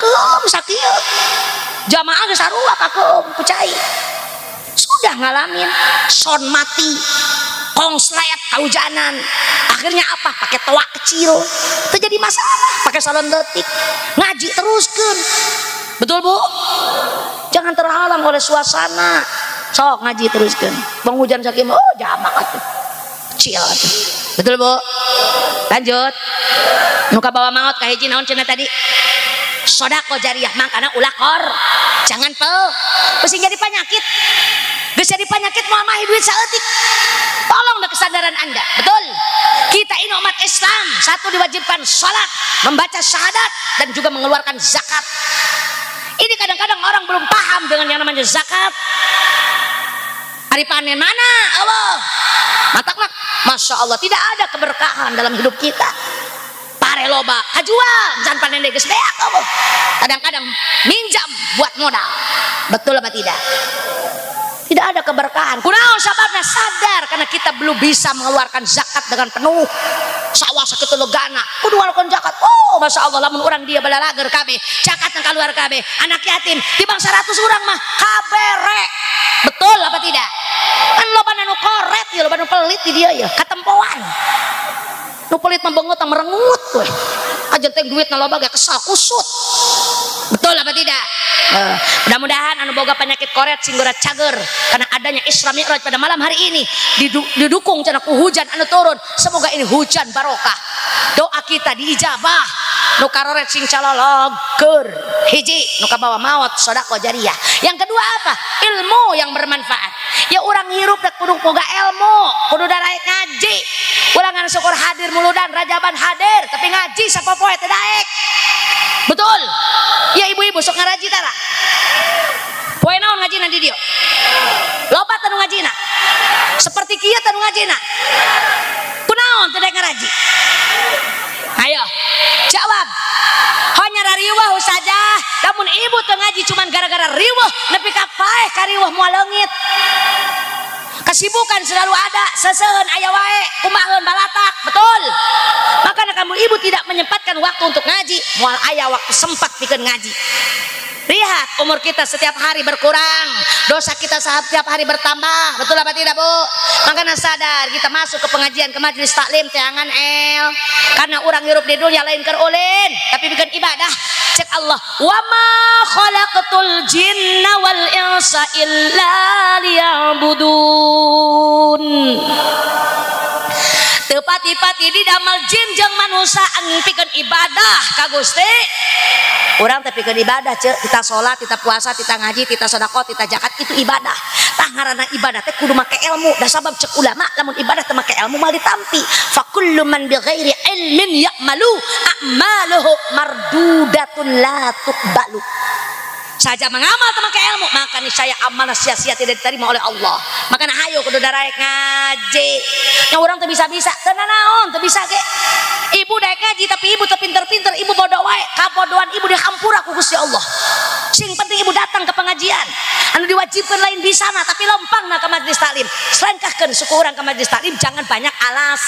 Kakeum sakieu. Jamaah geus sarua kakeum ku cai. Sudah ngalamin son mati, kongslet kahujanan. Akhirnya apa? Pakai toa kecil. Itu jadi masalah, pakai salon detik. Ngaji teruskeun. Betul, Bu? Jangan terhalang oleh suasana. Sok ngaji teruskeun. Bang hujan sakieu, oh jamak atuh. Kecil atuh. Betul, Bu? Lanjut. Nu kabawa maot kahiji naon cenah tadi? Sodako jariah, makana ulah kor. Jangan pel. Pusing jadi penyakit. Geus jadi penyakit moal mahi duit saeutik. Tolong dah kesadaran Anda. Betul. Kita ini umat Islam, satu diwajibkan salat, membaca syahadat dan juga mengeluarkan zakat. Ini kadang-kadang orang belum paham dengan yang namanya zakat. Hari panen mana? Allah. Mataklah. Masya Allah, tidak ada keberkahan dalam hidup kita. Pare loba, kajual, jangan panen deui geus beak Allah. Kadang-kadang minjam buat modal. Betul apa tidak? Tidak ada keberkahan. Kunaon sababna? Sadar karena kita belum bisa mengeluarkan zakat dengan penuh. Sawah sakitu legana, kudu ngeluarkan zakat. Oh, masya Allah, lamun urang dia balalager kabeh, zakat nang kaluar kabeh, anak yatim tibang 100 urang mah kabere. Betul apa tidak? Kan loba nu koret ya, loba nu pelit di dia ya, katempoan. Nu pelit mah beungeut merengut we. Aja teh duitna loba ge kesal kusut. Betul apa tidak? Mudah-mudahan anu boga penyakit koret sing gora cager karena adanya Isra Mi'raj pada malam hari ini didukung cenah ku hujan anu turun. Semoga ini hujan barokah. Doa kita diijabah. Nu karoret sing calologer. Hiji nu kabawa maot sedekah jariah. Yang kedua apa? Ilmu yang bermanfaat. Ya urang hirup rek kudu boga ilmu, kudu daraek ngaji. Urang ngan syukur hadir muludan rajaban hadir, tapi ngaji sapopoe teu daek. Betul? Ya ibu-ibu sok ngaraji tara. Poe naon ngajina di dieu? Loba teu nu ngajina. Seperti kieu teu nu ngajina. Kunaon teu daek ngaraji? Ayo, jawab. Hanya riweuh saja. Lamun ibu teu ngaji cuman gara-gara riweuh nepi ka paeh kariweuh moal leungit. Kesibukan selalu ada, seseuheun aya wae, kumaheun balatak, betul. Makanya kamu ibu tidak menyempatkan waktu untuk ngaji, moal aya waktu sempat pikeun ngaji. Lihat umur kita setiap hari berkurang, dosa kita setiap hari bertambah, betul apa tidak, Bu? Makanya sadar kita masuk ke pengajian, ke majelis taklim teangan el, karena orang hirup di dunia lain keur ulin, tapi bikin ibadah. Cek Allah, wa ma khalaqatul jinna wal insa illa liya'budun. Teu pati-pati didamal jin jeung manusia angin pikeun ibadah ka Gusti. Urang teh pikeun ibadah ceu, kita salat, kita puasa, kita ngaji, kita sedekah, kita zakat, itu ibadah. Tah ngaranna ibadah teh kudu make ilmu. Da sabab cek ulama lamun ibadah teh make ilmu moal ditampi. Fa kullu man bighairi ilmin ya'malu a'maluhu mardudatun la tuqbalu. Saja mengamal teu make ilmu, maka niscaya amal sia-sia tidak diterima oleh Allah. Makana hayo kudu daraek ngaji. Nya urang teu bisa-bisa, teu nanaon, teu bisa ge. Ibu daek ngaji tapi ibu teu pinter-pinter, ibu bodoh wae. Kabodohan ibu dihampura ku Gusti Allah. Sing penting ibu datang ke pengajian. Anu diwajibkeun lain bisa mah, tapi lompangna ke majelis taklim. Selengkahkeun suku urang ke majelis taklim, jangan banyak alas.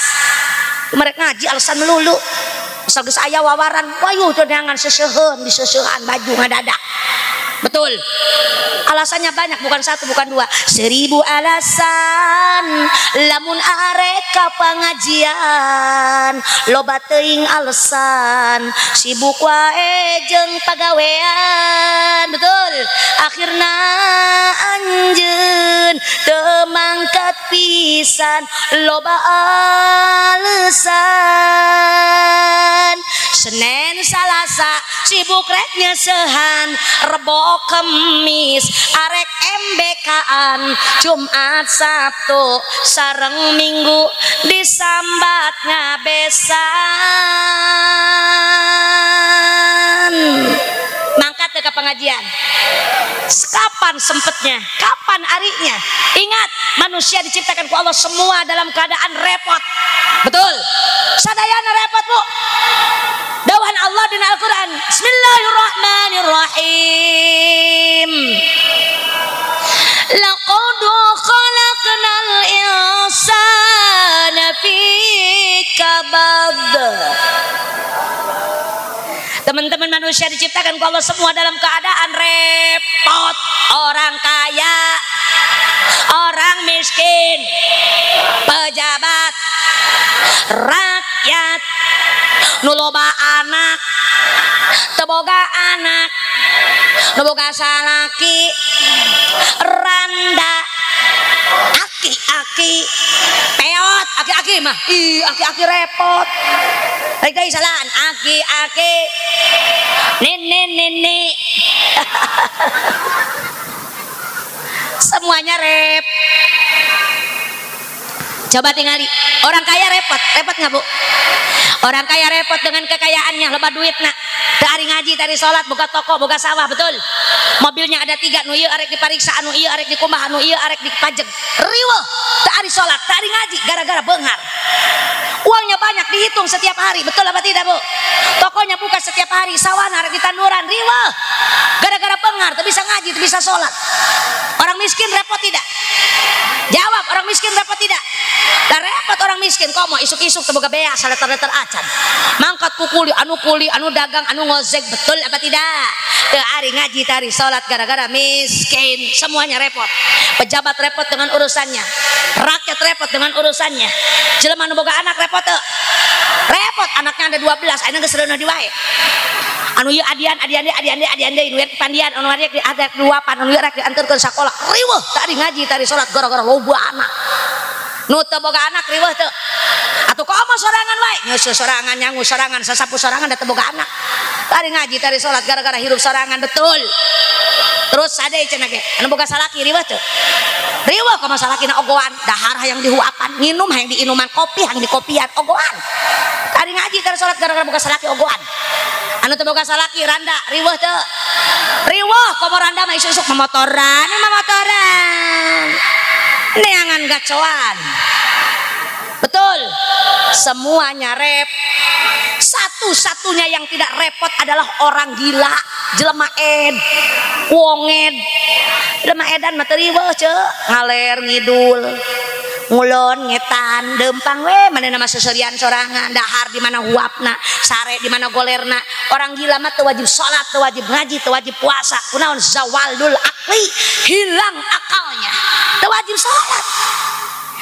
Mereka ngaji alasan melulu. Asal geus aya wawaran, wayuh teu neangan seseuheun, diseseuhan baju ngadadak. Betul. Alasannya banyak, bukan satu, bukan dua. 1000 alasan lamun arek ka pangajian, loba teuing alasan, sibuk wae jeung pagawean. Betul. Akhirna anjeun teu mangkat pisan, loba alasan. Senin Salasa sibuk rek nyesehan, Rebo Kemis arek MBK-an, Jumat Sabtu sareng Minggu disambat ngabesan. Mangkat ke pengajian. Kapan sempetnya? Kapan arinya? Ingat, manusia diciptakan ku Allah semua dalam keadaan repot. Betul. Sadayana repot, Bu. Dawan Allah dina Al-Qur'an. Bismillahirrahmanirrahim. Laqad khalaqnal insana fi kabad. Teman-teman, manusia diciptakan ku Allah semua dalam keadaan repot. Orang kaya, orang miskin, pejabat, rakyat, nu loba anak, teu boga anak, nu boga salaki, randa, aki-aki, peot, aki-aki mah, ih aki-aki repot. Baik deui salahan, aki-aki, nenek-nenek. Semuanya rep. Coba tingali, orang kaya repot, repot nggak bu? Orang kaya repot dengan kekayaannya, loba duit nak. Teu ari ngaji, teu ari sholat, boga toko, boga sawah, betul. Mobilnya ada 3, nu ieu arek dipariksa, anu ieu arek dikumbah, anu ieu arek dipajeg. Riweuh, teu ari sholat, teu ari ngaji, gara-gara beunghar. Uangnya banyak, dihitung setiap hari, betul apa tidak bu? Tokonya buka setiap hari, sawah arek ditanduran, riweuh. Gara-gara beunghar, teu bisa ngaji, teu bisa sholat. Orang miskin repot tidak? Jawab, orang miskin repot tidak? Lah repot orang miskin, komo isuk-isuk teu boga beas, saleter-leter acan. Mangkat ku kuli, anu kuli, anu dagang, anu ngozek, betul apa tidak? Teu ari ngaji, teu ari salat gara-gara miskin, semuanya repot. Pejabat repot dengan urusannya, rakyat repot dengan urusannya. Jelema nu boga anak repot teu? Repot, anaknya ada 12, ayeuna geus reuneuh di wae. Anu ieu adian, adian deui, adian deui, adian deui, nu ieu pandian, anu ieu ada duapan, anu ieu rek dianterkeun sakola. Riweuh, teu ari ngaji, teu ari salat gara-gara loba anak. Nu teu boga anak riweuh teu? Atuh komo sorangan wae, nyeuseut sorangan, nyangu sorangan, sasapu sorangan da teu boga anak. Teu ari ngaji, teu ari salat gara-gara hirup sorangan, betul. Terus sade cenah ge, anu boga salaki riweuh teu? Riweuh komo salakina ogoan, dahar hayang dihuapan, nginum hayang diinuman, kopi hayang dikopian, ogoan. Teu ari ngaji, teu ari salat gara-gara boga salaki ogoan. Anu teu boga salaki randa riweuh teu? Riweuh komo randa mah isuk-isuk mamotoran, mamotoran. Neangan gacoan. Betul. Semuanya rep. Satu-satunya yang tidak repot adalah orang gila, jelema ed, wong ed. Jelema edan mah teu riweuh ceu, ngaler ngidul, ngulon ngetan, dempang we manehna mah seserian sorangan, dahar di mana huapna, sare di mana golerna. Orang gila mah teu wajib salat, teu wajib ngaji, teu wajib puasa. Kunaon? Zawalul aqli, hilang akalnya. Teu wajib salat.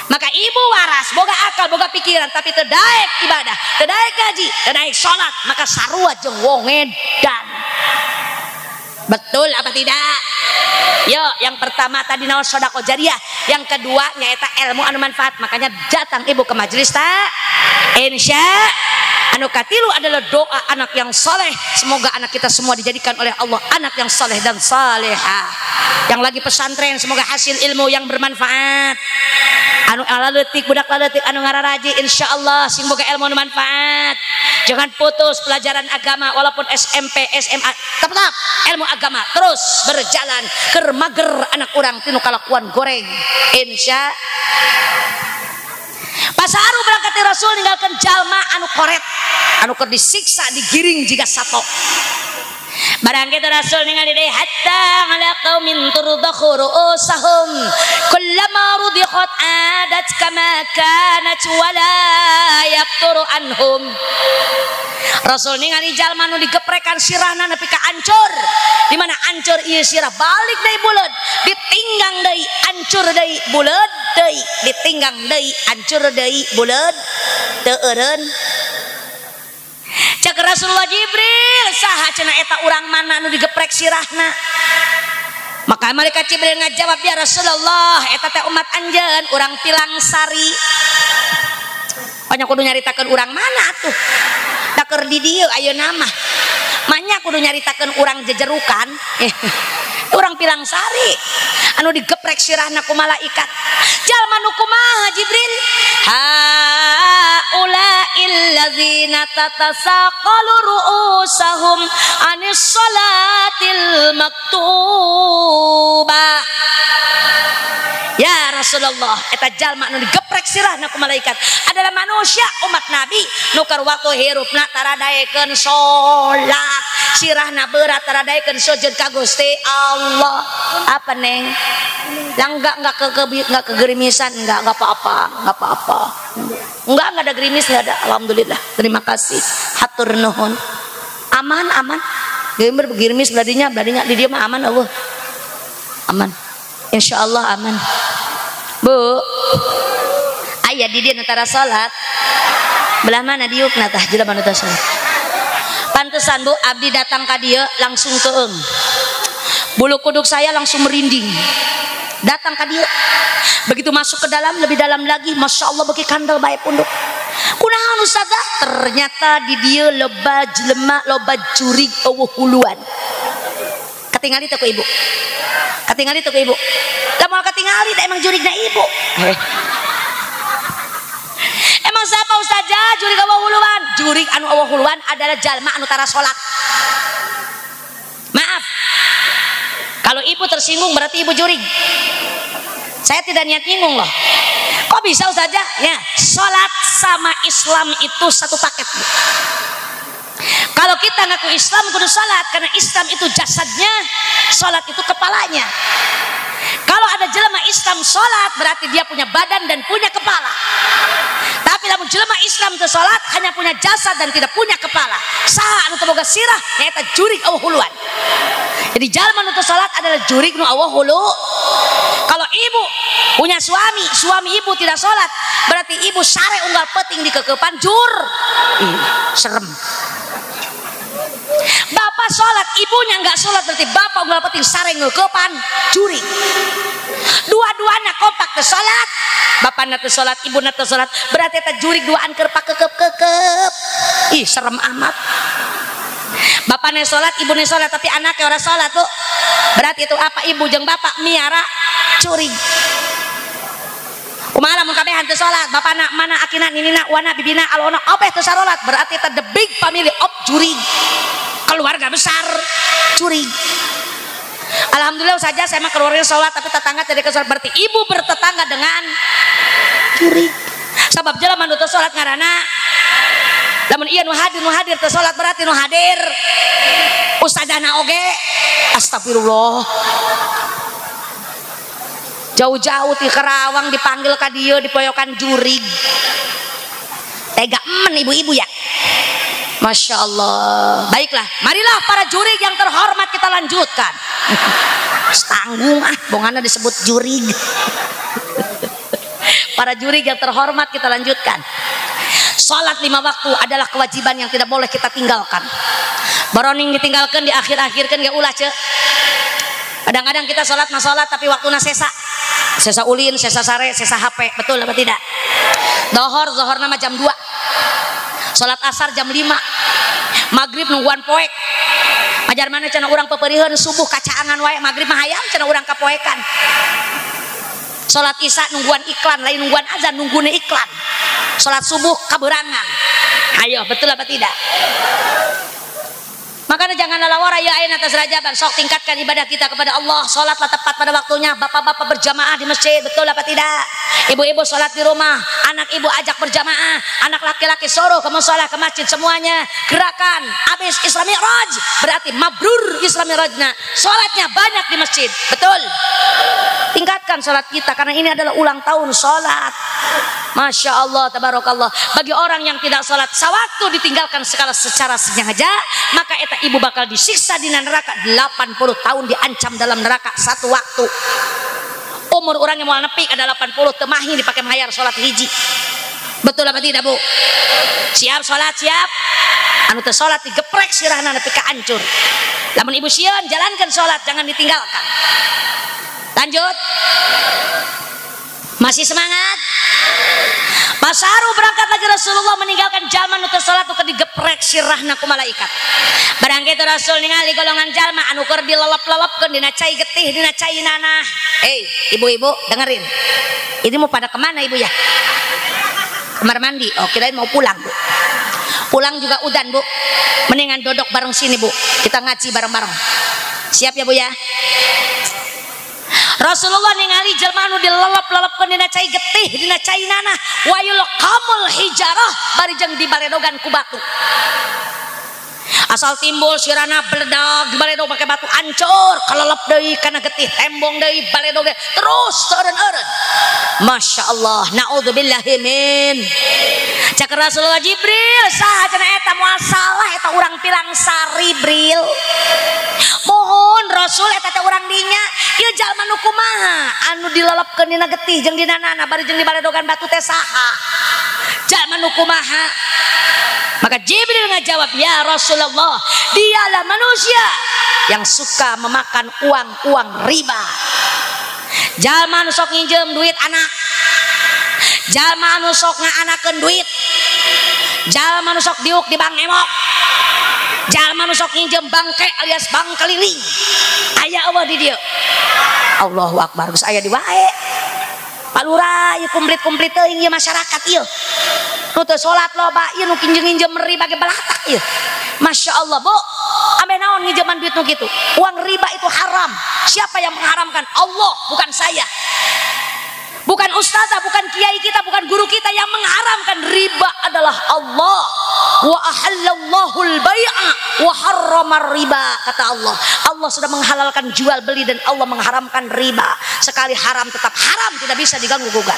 Maka ibu waras, boga akal, boga pikiran, tapi teu daek ibadah, teu daek ngaji, teu daek salat, maka sarua jeung wong edan. Betul apa tidak? Yo, yang pertama tadi naon sedekah jariah, yang kedua nyaeta ilmu anu manfaat. Makanya datang ibu ke majelis tak? Insya anu katilu adalah doa anak yang soleh. Semoga anak kita semua dijadikan oleh Allah anak yang soleh dan salehah. Yang lagi pesantren semoga hasil ilmu yang bermanfaat. Anu laletik budak laletik anu ngararaji insyaallah sing boga ilmu anu manfaat. Jangan putus pelajaran agama walaupun SMP, SMA, tetap ilmu agama terus berjalan. Keur mager anak urang tinu kalakuan goreng. Insya Pasaru berangkat ti Rasul ninggalkeun jalma anu koret, anu keur disiksa digiring jiga sato. Barang kitu Rasul ningali deui hatta ala qaumin turdakhu ru'usahum kullama rudikhat adat kama kanat wala yaqturu anhum. Rasul ningali jalma nu digeprekan sirahna nepi ka ancur. Di mana ancur ieu sirah balik deui buleud, ditinggang deui ancur deui buleud deui, ditinggang deui ancur deui buleud teu eureun. Cek Rasulullah Jibril, saha cenah eta urang mana nu digeprek sirahna? Maka malaikat Jibril ngajawab, ya Rasulullah, eta teh umat anjeun urang Pilangsari. Banyak kudu nyaritakeun urang mana atuh? Da keur di dieu ayeuna mah. Manya kudu nyaritakeun urang jejerukan. Urang Pilangsari anu digeprek sirahna ku malaikat. Jalma nu kumaha Jibril? Haula'il ladzina tatasaqalu ru'usahum anis salatil maktubah. Ya Rasulullah, eta jalma nu digeprek sirahna ku malaikat adalah manusia umat Nabi nu keur waktu hirupna taradaekeun salat, sirahna berat taradaekeun sujud ka Gusti Allah. Apa neng? Lah enggak kegerimisan, enggak apa-apa, enggak apa-apa. Enggak ada gerimis, enggak ada. Alhamdulillah. Terima kasih. Hatur nuhun. Aman aman. Geumer girimis beladinya beladinya di dieu mah aman eueuh. Aman. Insyaallah aman. Bu. Aya di dieu nu tara salat. Belah mana diukna tah jelema nu tara salat. Pantesan Bu, abdi datang ka dieu langsung keung. Bulu kuduk saya langsung merinding. Datang ka dieu. Begitu masuk ke dalam, lebih dalam lagi, Masya Allah beki kandel bae punduk. Kunaon ustazah? Ternyata di dieu loba jelema, loba jurig eueuh huluan. Katingali teu ku ibu? Katingali teu ku ibu? Lah moal katingali da emang jurigna ibu. Emang siapa ustazah jurig eueuh huluan? Jurig anu eueuh huluan adalah jalma anu tara salat. Maaf. Kalau ibu tersinggung berarti ibu jurig. Saya tidak niat nyinggung loh. Kok bisa ustazah? Ya, sholat sama Islam itu satu paket. Kalau kita ngaku Islam kudu sholat, karena Islam itu jasadnya, sholat itu kepalanya. Kalau ada jelema Islam sholat berarti dia punya badan dan punya kepala. Tapi lamun jelema Islam teu sholat hanya punya jasad dan tidak punya kepala. Saha anu teu boga sirah nyaeta jurig eueuh huluan. Jadi jalma nu teu sholat adalah jurig nu eueuh hulu. Kalau ibu punya suami, suami ibu tidak sholat, berarti ibu sare unggal peting di kekepan jur. Ih, serem. Bapak sholat, ibunya nggak sholat, berarti bapak unggal peting sare ngekepan jurig. Dua-duanya kompak teu sholat, bapakna teu sholat, ibuna teu sholat, berarti eta jurig duaan keur pakekep-kekep. Ih, serem amat. Bapaknya sholat, ibunya sholat, tapi anaknya orang sholat tuh. Berarti itu apa? Ibu jeung bapak miara curig. Kumaha lamun kabehan teu sholat, bapana mana akina ninina wana bibina alona obeh teu sarolat, berarti eta the big family of jurig. Keluarga besar jurig. Alhamdulillah saja saya mah keluarga sholat, tapi tetangga tidak sholat, berarti ibu bertetangga dengan jurig. Sabab jelema nu teu sholat ngaranna lamun ieu nu hadir teu salat berarti nu hadir ustazana oge. Astagfirullah. Jauh-jauh ti Karawang dipanggil ka dieu dipoyokan jurig. Tega emen ibu-ibu ya. Masya Allah. Baiklah, marilah para jurig yang terhormat kita lanjutkan. Tanggung ah, bongana disebut jurig. Para jurig yang terhormat kita lanjutkan. Salat 5 waktu adalah kewajiban yang tidak boleh kita tinggalkan. Baroning ditinggalkan di akhir-akhirkan gak ulah ce. Kadang-kadang kita salat mah salat tapi waktuna sesa. Sesa ulin, sesa sare, sesa HP, betul apa tidak? Dohor, zohor nama jam 2. Salat asar jam 5. Maghrib nungguan poek. Ajar mana cenah urang peperiheun subuh kacaangan wae, maghrib mah hayang cenah urang kapoekan. Salat isya nungguan iklan, lain nungguan azan, nunggune iklan. Salat subuh kaberangan. Ayo, betul apa tidak? Makanya jangan lalawara ya ayeuna atas rajaban, sok tingkatkan ibadah kita kepada Allah, salatlah tepat pada waktunya, bapak-bapak berjamaah di masjid, betul apa tidak? Ibu-ibu salat di rumah, anak ibu ajak berjamaah, anak laki-laki suruh ke musala, ke masjid semuanya. Gerakan habis Isra Mi'raj, berarti mabrur Isra Mi'rajna. Salatnya banyak di masjid, betul? Tingkatkan salat kita karena ini adalah ulang tahun salat. Masya Allah, tabarakallah. Bagi orang yang tidak salat sewaktu ditinggalkan secara sengaja, maka eta ibu bakal disiksa di neraka 80 tahun, diancam dalam neraka satu waktu. Umur orang yang mau nepi ada 80 temahi dipakai mayar salat hiji. Betul apa tidak, Bu? Siap salat, siap. Anu teu salat digeprek sirahna nepi ka hancur. Lamun ibu sieun jalankan salat, jangan ditinggalkan. Lanjut. Masih semangat? Pasaru berangkat lagi Rasulullah meninggalkan jalma nu teu salat nu digeprek sirahna ku malaikat. Barang kitu Rasul ningali golongan jalma anu keur dilelep-lelepkeun dina cai getih, dina cai nanah. Ibu-ibu dengerin. Ini mau pada kemana ibu ya? Kamar mandi. Oh, kirain mau pulang, Bu. Pulang juga udan, Bu. Mendingan dodok bareng sini, Bu. Kita ngaji bareng-bareng. Siap ya, Bu ya? Rasulullah ningali jelma anu dilelep-lelepkeun dina cai getih, dina cai nanah, wayul qamul hijarah bari jeung dibaledogan ku batu. Asal timbul sirana beledag dibaledog pakai batu ancur kelelep deui kana getih tembong deui baledog deui terus seureun-eureun. Masya Allah, naudzubillahi min. Cak Rasulullah Jibril saha cenah eta moal salah eta urang Pilang Sari Bril. Mohon Rasul eta teh urang dinya ieu jalma nu kumaha anu dilelepkeun dina getih jeung dina nana bari jeung dibaledogan batu teh saha? Jalma nu kumaha? Maka Jibril ngajawab, ya Rasulullah, dialah manusia yang suka memakan uang-uang riba. Jalma nu sok nginjem duit anak, jalma nu sok ngaanakeun duit, jalma nu sok diuk di bank emok, jalma nu sok nginjem bangke alias bank keliling. Aya eueuh di dieu. Allahu akbar, geus aya di wae. Palura ieu komplit-komplit teuing ieu masyarakat ieu. Nu teu salat loba ieu nu nginjem riba ge balatak ieu. Masya Allah, Bu. Ameh naon nginjeman duit nu kitu? Uang riba itu haram. Siapa yang mengharamkan? Allah, bukan saya. Bukan ustazah, bukan kiai kita, bukan guru kita yang mengharamkan riba adalah Allah. Wa ahallallahul bai'a wa harramar riba, kata Allah. Allah sudah menghalalkan jual beli dan Allah mengharamkan riba. Sekali haram tetap haram, tidak bisa diganggu gugat.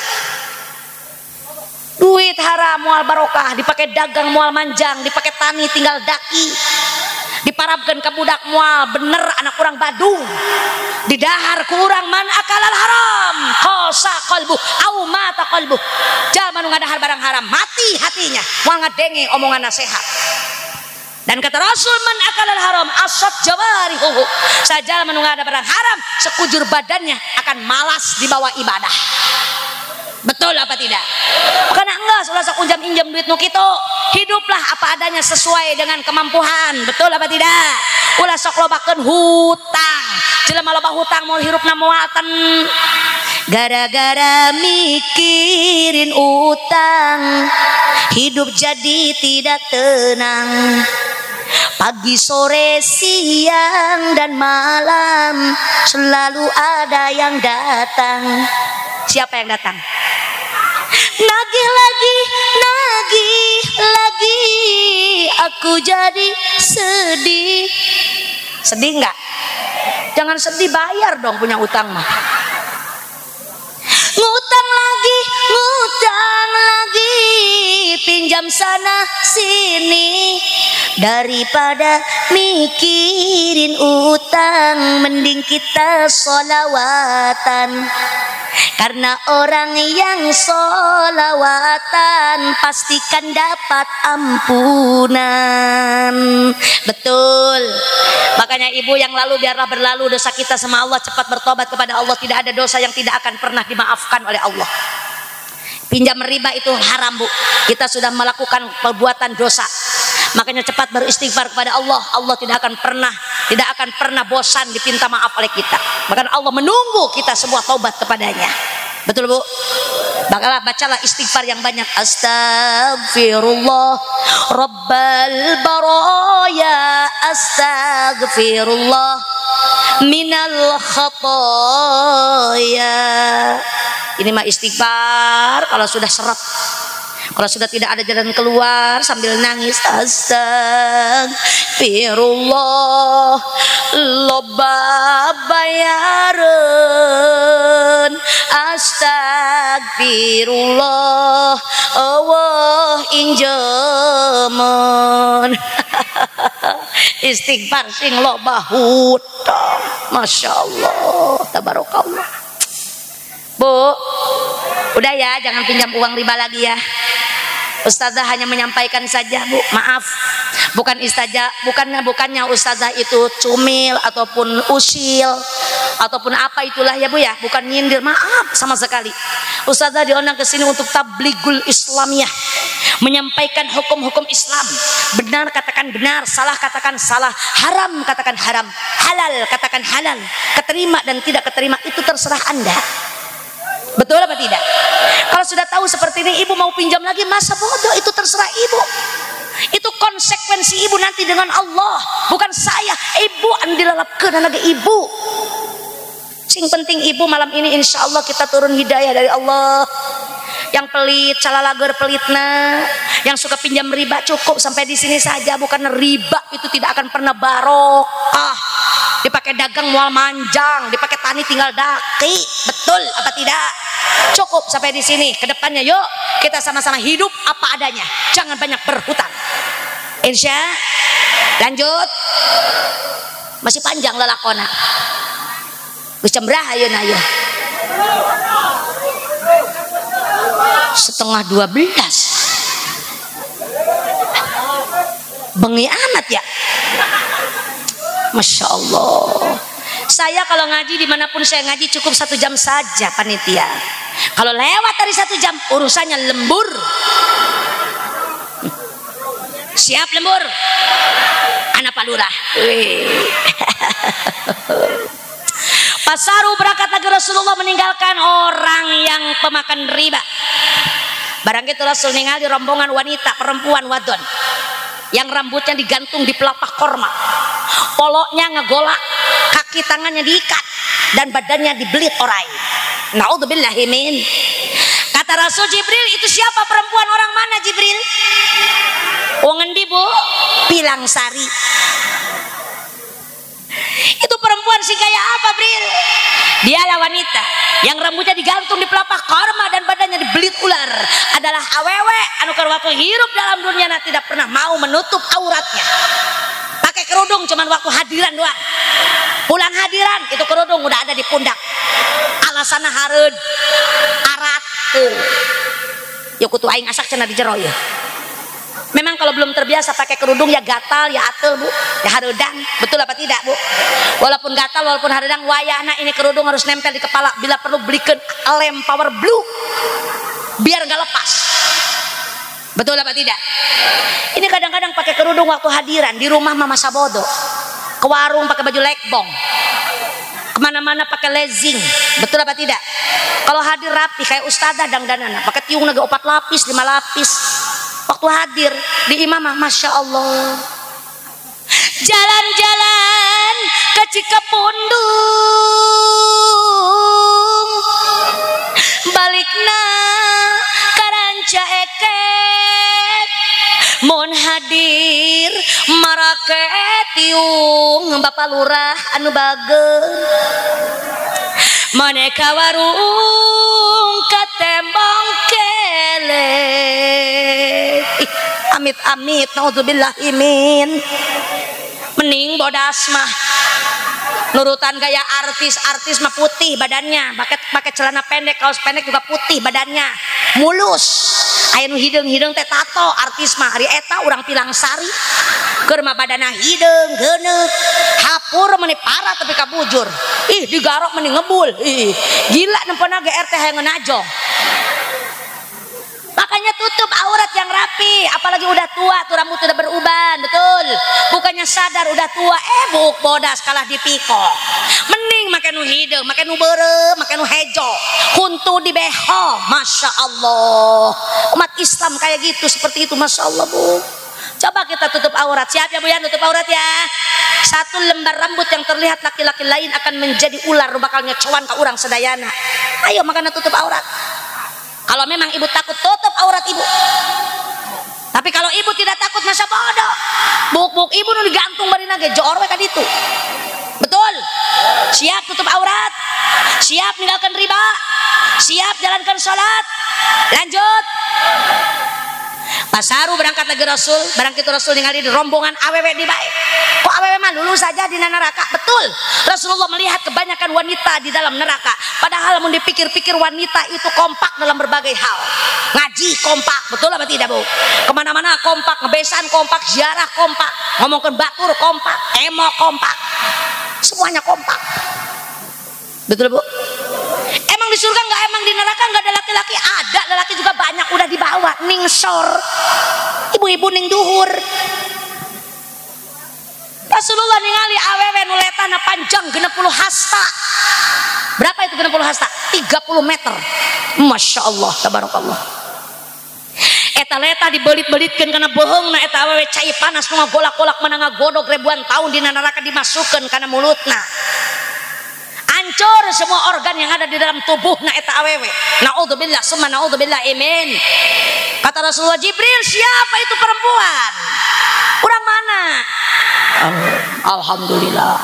Duit haram mual barokah, dipakai dagang mual manjang, dipakai tani tinggal daki. Diparabkeun ka budak mual bener anak urang Badung. Didahar ku urang man akalal haram qasa qalbu au mata qalbu. Jalma nu ngadahar barang haram mati hatinya, moal ngadenge omongan nasihat. Dan kata Rasul man akalal haram asat jawarihu. Sajalma nu ngadahar barang haram sekujur badannya akan malas dibawa ibadah. Betul apa tidak? Karena enggak, ulah sok injam-injam duit nu kitu. Hiduplah apa adanya sesuai dengan kemampuan. Betul apa tidak? Ulah sok lobakeun hutang. Jelema loba hutang moal hirupna moal ten. Gara-gara mikirin utang, hidup jadi tidak tenang. Pagi, sore, siang, dan malam selalu ada yang datang. Siapa yang datang? Nagih lagi, nagih lagi, aku jadi sedih. Sedih nggak? Jangan sedih, bayar dong punya utang mah. Ngutang lagi, ngutang lagi, pinjam sana sini. Daripada mikirin utang, mending kita sholawatan. Karena orang yang sholawatan pastikan dapat ampunan. Betul. Makanya ibu yang lalu biarlah berlalu dosa kita sama Allah, cepat bertobat kepada Allah. Tidak ada dosa yang tidak akan pernah dimaafkan oleh Allah. Pinjam riba itu haram, Bu. Kita sudah melakukan perbuatan dosa. Makanya cepat beristighfar kepada Allah. Allah tidak akan pernah bosan dipinta maaf oleh kita. Bahkan Allah menunggu kita semua taubat kepadanya. Betul, Bu? Bakalah bacalah istighfar yang banyak. Astagfirullah Rabbal baraya, astagfirullah minal khotoya. Ini mah istighfar kalau sudah seret. Kalau sudah tidak ada jalan keluar sambil nangis, astagfirullah loba bayaran, astagfirullah Allah injemen. Istighfar sing loba hutang. Masya Allah, tabarakallah. Bu, udah ya, jangan pinjam uang riba lagi ya. Ustazah hanya menyampaikan saja, Bu. Maaf, bukan ustazah, bukannya ustazah itu cumil ataupun usil ataupun apa itulah ya, Bu ya, bukan nyindir, maaf sama sekali. Ustazah diundang ke sini untuk tabligul Islamiyah, menyampaikan hukum-hukum Islam. Benar katakan benar, salah katakan salah, haram katakan haram, halal katakan halal, keterima dan tidak keterima itu terserah Anda. Betul apa tidak? Kalau sudah tahu seperti ini, ibu mau pinjam lagi, masa bodoh, itu terserah ibu. Itu konsekuensi ibu nanti dengan Allah, bukan saya. Ibu andilalapkeun lagi ibu. Sing penting ibu malam ini insya Allah kita turun hidayah dari Allah. Yang pelit, calalager pelitna. Yang suka pinjam riba cukup sampai di sini saja, bukan riba itu tidak akan pernah barokah. Dipakai dagang mual manjang, dipakai tani tinggal daki. Betul apa tidak? Cukup sampai di sini. Kedepannya yuk kita sama-sama hidup apa adanya. Jangan banyak berhutang. Insya. Lanjut. Masih panjang lalakona. Geus cembrah ayeuna ayo. 11:30. Bengi amat ya. Masya Allah. Saya kalau ngaji dimanapun saya ngaji cukup 1 jam saja panitia. Kalau lewat dari 1 jam urusannya lembur. Siap lembur. Anak Pak Lurah. Pasaru berangkat lagi Rasulullah meninggalkan orang yang pemakan riba. Barang itu Rasul ningali rombongan wanita perempuan wadon yang rambutnya digantung di pelepah korma, poloknya ngegolak, kaki tangannya diikat dan badannya dibelit orai. Naudzubillahi min. Kata Rasul Jibril, itu siapa perempuan orang mana Jibril? Wong endi Bu? Pilangsari. Itu perempuan sih kayak apa Bril? Dialah wanita yang rambutnya digantung di pelepah korma dan badannya dibelit ular. Adalah awewe anu keur waktu hirup dalam dunia nah tidak pernah mau menutup auratnya. Pakai kerudung cuman waktu hadiran doang. Pulang hadiran itu kerudung udah ada di pundak. Alasanna hareud, arat. Ya kutu aing asak cenah di jero ya. Memang kalau belum terbiasa pakai kerudung ya gatal, ya atel Bu, ya hareudang. Betul apa tidak Bu? Walaupun gatal, walaupun hareudang, wayahna ini kerudung harus nempel di kepala. Bila perlu belikan lem power blue biar nggak lepas. Betul apa tidak? Ini kadang-kadang pakai kerudung waktu hadiran di rumah mama sabodo, ke warung pakai baju lekbong, kemana-mana pakai legging. Betul apa tidak? Kalau hadir rapi kayak ustadzah dangdanana, pakai tiung naga 4 lapis, 5 lapis. Waktu hadir di imamah, masya Allah. Jalan-jalan ke Cikapundung, balikna ka Rancaekek, mun hadir marake tiung Bapak Lurah anu bager, maneka warung katembong kele. Amit-amit, naudzubillahi min. Mending bodas mah nurutan gaya artis-artis mah putih badannya, pakai celana pendek, kaos pendek juga putih badannya, mulus. Aya nu hideung-hideung teh tato artis mah, ari eta urang Pilangsari. Keur mah badana hideung, geuneuk, hapur meuni parah tapi kabujur. Ih digarok meuni ngebul. Ih, gila nempona ge RT hayang najong. Makanya tutup aurat yang rapi, apalagi udah tua tuh rambut udah beruban, betul. Bukannya sadar udah tua, buk bodas kalah dipiko. Mending make nu hideung, make nu beureum, make nu hejo, huntu dibeho, masya Allah. Umat Islam kayak gitu, seperti itu, masya Allah Bu. Coba kita tutup aurat, siap ya Bu ya, tutup aurat ya. Satu lembar rambut yang terlihat laki-laki lain akan menjadi ular, bakalnya cuan ke urang sedayana. Ayo makanya tutup aurat. Kalau memang ibu takut, tutup aurat ibu. Tapi kalau ibu tidak takut, masa bodoh. Buk-buk ibu nu digantung bari nage jor we ka ditu. Betul? Siap tutup aurat, siap ninggalkan riba, siap jalankan sholat. Lanjut. Pasaru berangkat lagi Rasul, barang itu Rasul ningali di rombongan awewe di bae. Kok awewe mah lulus saja di neraka? Betul. Rasulullah melihat kebanyakan wanita di dalam neraka. Padahal mun dipikir-pikir wanita itu kompak dalam berbagai hal. Ngaji kompak, betul apa tidak Bu? Kemana-mana kompak, ngebesan kompak, ziarah kompak, ngomongkeun batur kompak, emo kompak, semuanya kompak. Betul Bu? Emang di surga nggak, emang di neraka nggak ada laki-laki? Ada, laki juga banyak udah dibawa ningsor, ibu-ibu ning duhur. Rasulullah ningali awewe nu letana panjang 60 hasta. Berapa itu 60 hasta? 30 meter. Masya Allah, tabarakallah. Eta leta dibelit-belitkeun kana beuheungna eta awewe cai panas nu ngagolak-golak mana ngagodog ribuan tahun dina neraka dimasukkeun kana mulutna. Hancur semua organ yang ada di dalam tubuhna eta awewe. Naudzubillah summa naudzubillah amin. Kata Kata Rasulullah, Jibril, siapa itu perempuan? Urang mana? Alhamdulillah.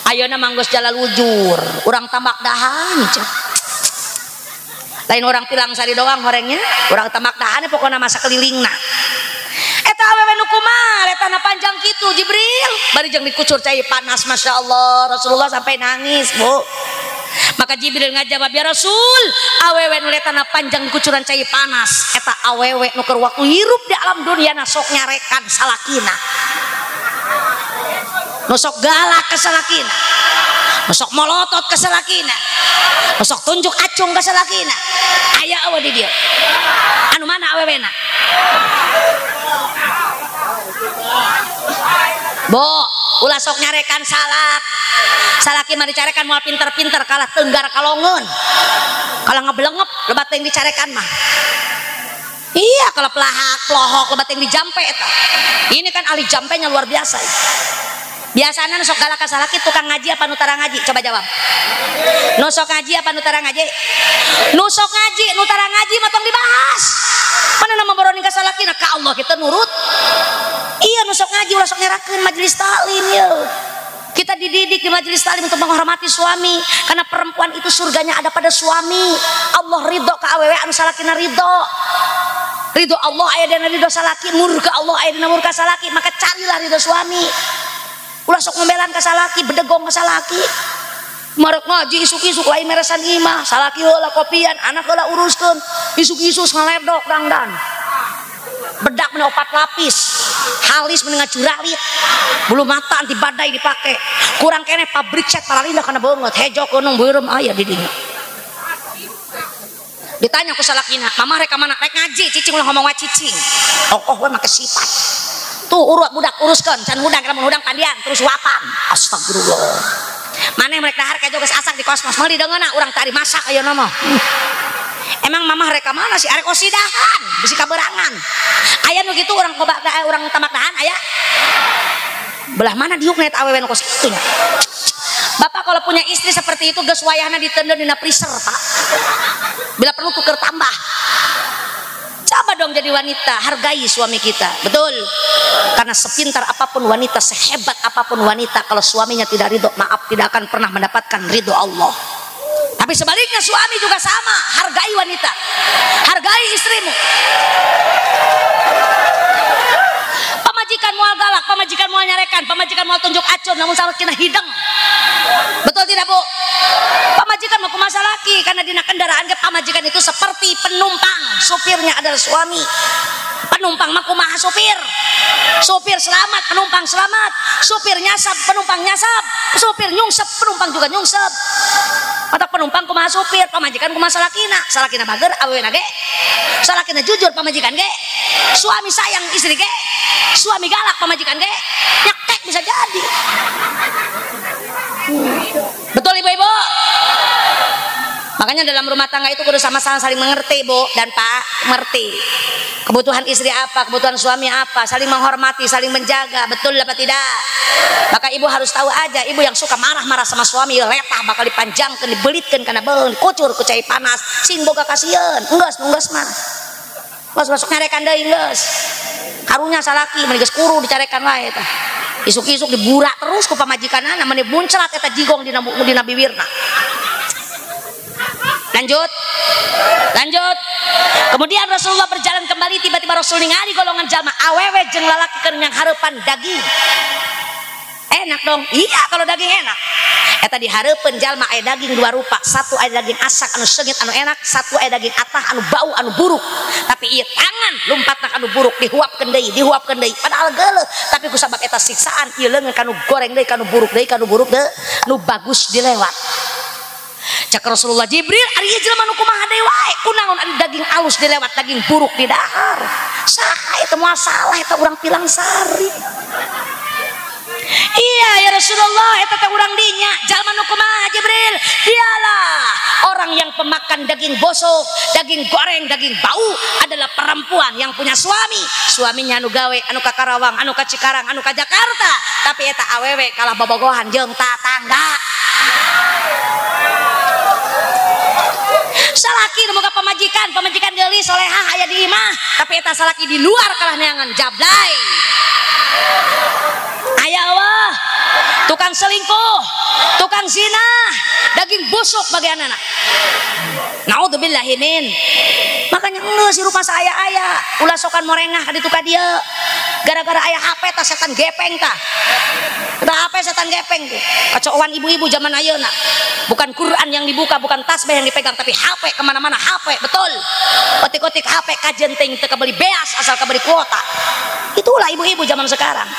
Ayeuna manggus jalal wujur, urang Tambak Dahan. Lain orang Pilang Sari doang horengnya, urang Tambak Dahan pokokna masa kelilingna. Eta awewe nu kumaha letana panjang kitu Jibril, bari jeung dikucur cai panas, Masya Allah. Rasulullah sampai nangis, Bu. Maka Jibril ngajawab, ya Rasul, awewe nu letana panjang kucuran cai panas eta awewe nu keur waktu hirup di alam dunia na sok nyarekan salakina, nu sok galak ke salakina, nu sok molotot ke salakina, nu sok tunjuk acung ke salakina. Aya awe di dieu anu mana awewena? Bo, ulah sok nyarekan salak. Salaki mah dicarekan moal pinter-pinter, kalah tenggar kalongeun. Kalah ngebelengep lebat teuing dicarekan mah. Iya, kalau pelahak, pelohok lebat teuing dijampe eta. Ini kan ahli jampenya luar biasa. Biasana nu sok galak ka salaki tukang ngaji apa nu tara ngaji? Coba jawab. Nu sok ngaji apa nu tara ngaji? Nu sok ngaji, nu tara ngaji mah tong dibahas. Mana nama boroning ka salaki na ka Allah kita nurut. Iya, nu sok ngaji ulah sok nyerakeun majelis taklim yeuh. Kita dididik di majelis taklim untuk menghormati suami, karena perempuan itu surganya ada pada suami. Allah ridho ka awewe anu salakina ridho. Ridho Allah aya dina ridho salaki, murka Allah aya dina murka salaki, maka carilah ridho suami. Ulah sok ngombelan ka salaki, bedegong ka salaki. Marek ngaji isuk-isuk lain meresan imah, salaki heula kopian, anak heula uruskeun, isuk-isuk ngaledok dangdan. Bedak meni opat lapis, halis meni ngacuralit, bulu mata anti badai dipake, kurang keneh pabrik cat paralindah kana beungeut, hejo keunung beureum aya di dinya. Ditanya ku salakina, mamah rek ka mana? Rek ngaji, cicing ulah ngomong wae cicing. Oh, we make sifat. Tuh urut budak uruskeun, can hudang lamun hudang pandian terus wapan. Astagfirullah. Maneh merek dahar kajo geus asak di kosmos, meuli deungeunna urang tadi masak ayeuna mah. Emang mamah rek ka mana sih? Arek osidahan, bisi kaberangan. Aya nu kitu urang kobak urang Tambak Dahan aya. Belah mana diuk net awewe nu kos kitu nya. Bapak kalau punya istri seperti itu geus wayahna diteundeun dina freezer, Pak. Bila perlu tuker tambah. Coba dong jadi wanita, hargai suami kita. Betul. Karena sepintar apapun wanita, sehebat apapun wanita, kalau suaminya tidak ridho, maaf, tidak akan pernah mendapatkan ridho Allah. Tapi sebaliknya suami juga sama, hargai wanita, hargai istrimu. Pamajikan mual galak, pamajikan mual nyarekan, pamajikan mual tunjuk acun, namun sama kena hidang. Betul tidak, Bu? Pamajikan mau kumaha salaki, karena dina kendaraan ke pamajikan itu seperti penumpang, supirnya adalah suami. Penumpang mah kumaha supir. Supir selamat, penumpang selamat. Supir nyasap, penumpang nyasap. Supir nyungsep, penumpang juga nyungsep. Mata penumpang kumaha supir, pamajikan kumaha salakina. Salakina bager, awewena ge. Salakina jujur, pamajikan ge. Suami sayang istri ge. Suami galak, pamajikan ge. Nyekek bisa jadi. Betul ibu-ibu? Makanya dalam rumah tangga itu kudu sama-sama saling mengerti, Bu dan Pak, mengerti. Kebutuhan istri apa, kebutuhan suami apa, saling menghormati, saling menjaga, betul apa tidak? Maka ibu harus tahu aja, ibu yang suka marah-marah sama suami, letah bakal dipanjangkan, dibelitkan karena beun, kucur ku cai panas, sing boga kasieun, enggeus mah. Geus masuk nyarekan deui geus. Karunya salaki meni geus kuru dicarekan wae eta. Isuk-isuk diburak terus ku pamajikanana, meni muncrat eta jigong dina biwirna. Lanjut. Lanjut. Kemudian Rasulullah berjalan kembali, tiba-tiba Rasul ningali golongan jalma awewe jeung lalaki keur nyanghareupan daging. Enak dong. Iya, kalau daging enak. Eta dihareupeun jalma aya daging dua rupa, satu aya daging asak anu seungit anu enak, satu aya daging atah anu bau anu buruk. Tapi ieu tangan lumpatna anu buruk dihuapkeun deui, dihuapkeun deui. Padahal geuleuh, tapi ku sabab eta siksaan ieu leungeun kanu goreng deui, kanu buruk deui, kanu buruk deui, nu bagus dilewat. Cak Rasulullah, Jibril, ari ieu jelema nu kumaha deui wae, kunaon ari daging alus dilewat, daging buruk didahar. Saha eta moal salah eta urang Pilang Sari. Iya ya Rasulullah, eta teh urang dinya, jalma nu kumaha Jibril? Dialah orang yang pemakan daging bosok, daging goreng, daging bau adalah perempuan yang punya suami. Suaminya anu gawe, anu ka Karawang, anu ka Cikarang, anu ka Jakarta, tapi eta awewe kalah bobogohan jeung tatangga. Salaki Salaki nu boga pamajikan, pamajikan geulis solehah aya di imah, tapi eta salaki di luar kalah neangan jablay. Aya eueuh, tukang selingkuh, tukang zina, daging busuk bagian anak. Naudzubillahi min. Makanya geus hirup masa aya-aya, ulah sokan morengah ka ditu ka dieu. Gara-gara aya HP tah setan gepeng tah. Eta HP setan gepeng tuh. Kacauan ibu-ibu zaman ayeuna. Bukan Quran yang dibuka, bukan tasbih yang dipegang, tapi HP kemana-mana HP, betul. Otik-otik HP kajen teuing teu kabeli beas asal kabeli kuota. Itulah ibu-ibu zaman sekarang.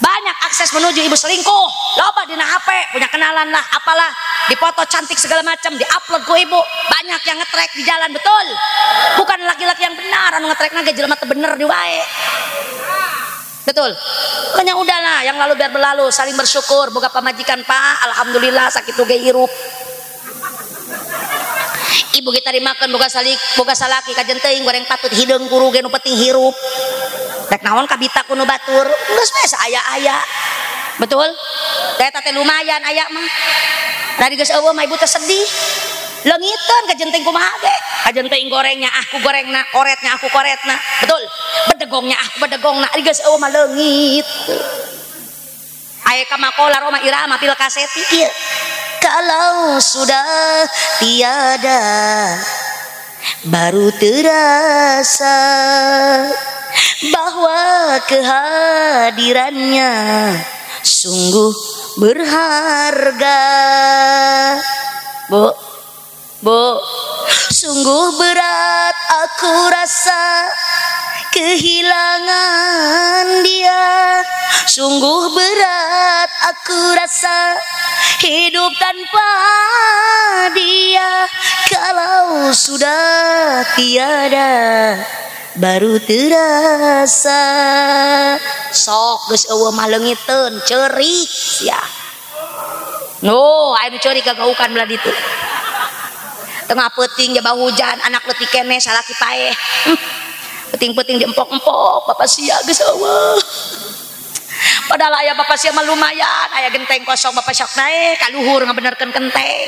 Banyak akses menuju ibu selingkuh. Loba dina HP, punya kenalan lah, apalah, dipoto cantik segala macam, diupload ku ibu. Banyak yang ngetrek di jalan, betul. Bukan laki-laki yang benar anu ngetrekna ge jelema teu bener di wae. Betul. Makanya udahlah, yang lalu biar berlalu, saling bersyukur, boga pamajikan Pak, alhamdulillah sakitu ge hirup. Ibu kita dimakan boga salik, boga salaki kajen teuing goreng patut hideung kuru ge nu penting hirup. Rek naon kabita ku nu batur, geus we saaya-aya. Betul? Da eta teh lumayan aya mah. Da geus eueuh mah ibu teh sedih. Leungiteun kajen teuing kumaha ge? Kajen teuing gorengnya aku gorengna, koretnya aku koretna. Betul? Bedegongnya aku bedegongna, ari geus eueuh mah leungit. Aya kamakola Roma Irama pil kaseti ieu. Kalau sudah tiada baru terasa bahwa kehadirannya sungguh berharga. Bu, bu, sungguh berat aku rasa kehilangan dia. Sungguh berat aku rasa hidup tanpa dia. Kalau sudah tiada baru terasa. Sok geus eueuh mah leungiteun ceurik sia. No, aya nu ceurik kagaukan belah ditu. Tengah peuting jaba hujan, anak leutik keneh salaki paeh. Peuting-peuting diempok-empok, bapak sia geus eueuh. Padahal aya bapak sia mah lumayan, aya genteng kosong bapak sok naek ka luhur ngabenerkeun kenteng.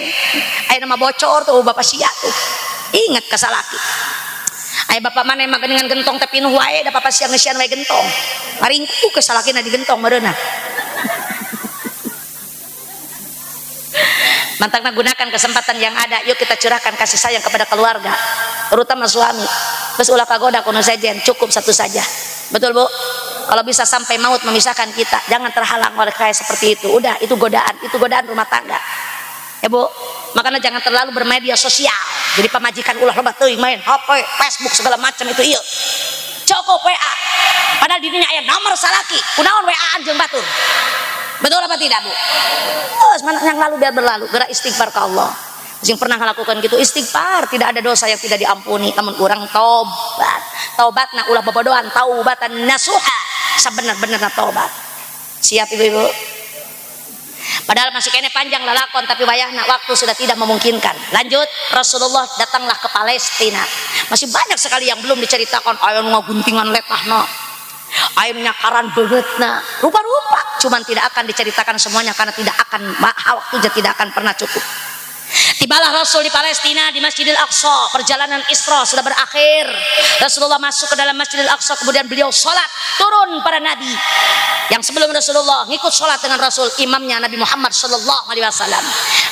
Aya mah bocor tuh bapak sia tuh. Ingat ka salaki. Aya bapak maneh mah geuningan gentong teh pinuh wae da bapak sia ngeusian wae gentong. Maringku ke salakina di gentong meureunna. Mantapna gunakan kesempatan yang ada, yuk kita curahkan kasih sayang kepada keluarga, terutama suami. Terus ulah kagoda kuno sejen, cukup satu saja. Betul Bu? Kalau bisa sampai maut memisahkan kita, jangan terhalang oleh kayak seperti itu. Udah, itu godaan rumah tangga. Ya Bu, makanya jangan terlalu bermedia sosial. Jadi pamajikan ulah loba teuing main HP, Facebook segala macam itu ieu. Cukup WA. Padahal dirinya aya nomor salaki, kunaon WA-an jeung batur. Betul apa tidak Bu? Terus mana yang lalu biar berlalu, gerak istighfar ke Allah. Yang pernah melakukan gitu istighfar, tidak ada dosa yang tidak diampuni. Namun kurang tobat. Taubatna ulah bobodohan, taubatan nasuha. Sebenar-benarna tobat. Siap ibu-ibu? Padahal masih kene panjang lalakon, tapi wayahna waktu sudah tidak memungkinkan. Lanjut, Rasulullah datanglah ke Palestina. Masih banyak sekali yang belum diceritakan. Ayo ngaguntingan letahna, ayo nyakaran beungeutna, rupa-rupa. Cuman tidak akan diceritakan semuanya karena tidak akan, waktunya tidak akan pernah cukup. Tibalah Rasul di Palestina di Masjidil Aqsa. Perjalanan Isra sudah berakhir. Rasulullah masuk ke dalam Masjidil Aqsa, kemudian beliau sholat. Turun para nabi yang sebelum Rasulullah ngikut sholat dengan Rasul, imamnya Nabi Muhammad Shallallahu Alaihi Wasallam.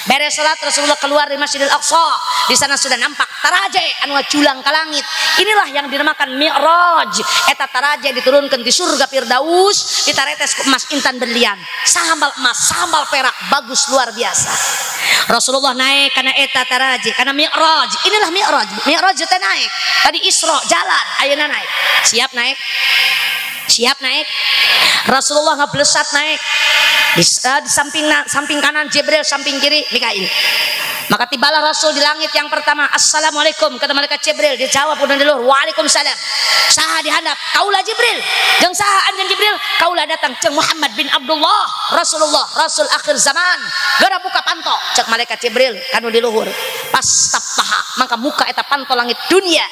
Beres sholat, Rasulullah keluar dari Masjidil Aqsa. Di sana sudah nampak taraje anu ngajulang ke langit. Inilah yang dinamakan Mi'raj. Eta taraje diturunkan di surga Firdaus, ditaretes ku emas intan berlian, sambal emas, sambal perak, bagus luar biasa. Rasulullah naik karena eta taraje, karena Mi'raj. Inilah Mi'raj. Mi'raj teh naik. Tadi Isra jalan, ayeuna naik. Siap naik? Siap naik? Rasulullah ngeblesat naik. Di samping kanan Jibril, samping kiri Mikail. Maka tibalah Rasul di langit yang pertama. Assalamualaikum, kata malaikat Jibril. Dijawab udah di luhur, waalaikumsalam. Saha dihandap, kaulah Jibril. Jeung saha anjeun Jibril? Kaulah datang jeung Muhammad bin Abdullah, Rasulullah, Rasul akhir zaman. Geura buka panto, cek malaikat Jibril kanu di luhur. Pas taptaha, maka muka eta panto langit dunia.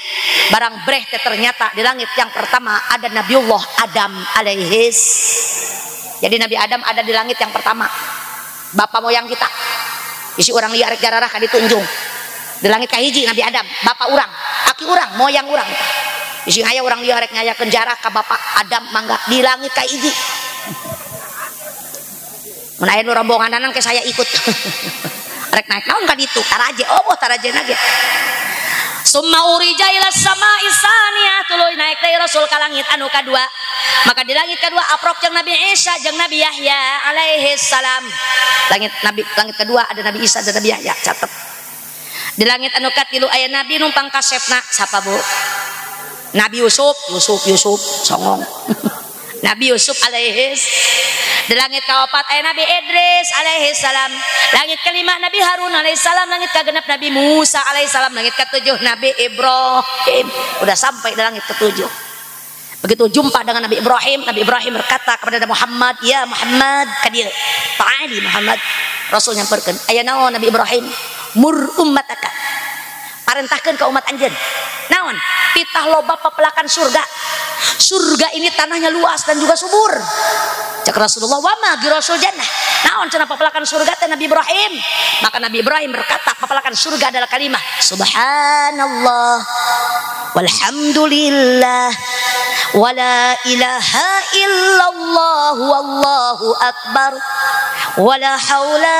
Barang breh teh ternyata di langit yang pertama ada Nabiullah Adam alaihis. Jadi Nabi Adam ada di langit yang pertama. Bapak moyang kita. Isi orang liar jararah kan ditunjung. Di langit kahiji Nabi Adam, bapak urang, aki urang, moyang urang. Bisi aya urang dieu rek ngayakeun jarah ka bapak Adam mangga di langit kahiji. Mun aya nu rombonganan ke saya ikut. Rek naik naon ka ditu? Taraje, oh tarajena ge. Summa urija ila sama'i saniyah, tuluy naik deui Rasul ka langit anu kadua. Maka di langit kedua aprok jeung Nabi Isa jeung Nabi Yahya alaihi salam. Langit Nabi langit kedua ada Nabi Isa dan Nabi Yahya, catet. Di langit anu katilu aya Nabi numpang kasepna, siapa Bu? Nabi Yusuf, Yusuf, Yusuf, songong. Nabi Yusuf alaihi. Di langit kaopat aya Nabi Idris alaihi salam. Langit kelima Nabi Harun alaihi salam, langit kagenep Nabi Musa alaihi salam, langit ketujuh Nabi Ibrahim. Udah sampai di langit ketujuh. Begitu jumpa dengan Nabi Ibrahim, Nabi Ibrahim berkata kepada Nabi Muhammad, "Ya Muhammad, kadir, ta'ali Muhammad." Rasul nyamperkeun, "Aya naon Nabi Ibrahim? Mur ummataka." Parentahkeun ka umat anjeun. Naon? Titah loba pepelakan surga. Surga ini tanahnya luas dan juga subur. Cek Rasulullah, "Wa ma girasul jannah?" Naon cenah pepelakan surga teh Nabi Ibrahim? Maka Nabi Ibrahim berkata, pepelakan surga adalah kalimah subhanallah walhamdulillah wala ilaha illallah wallahu akbar wala haula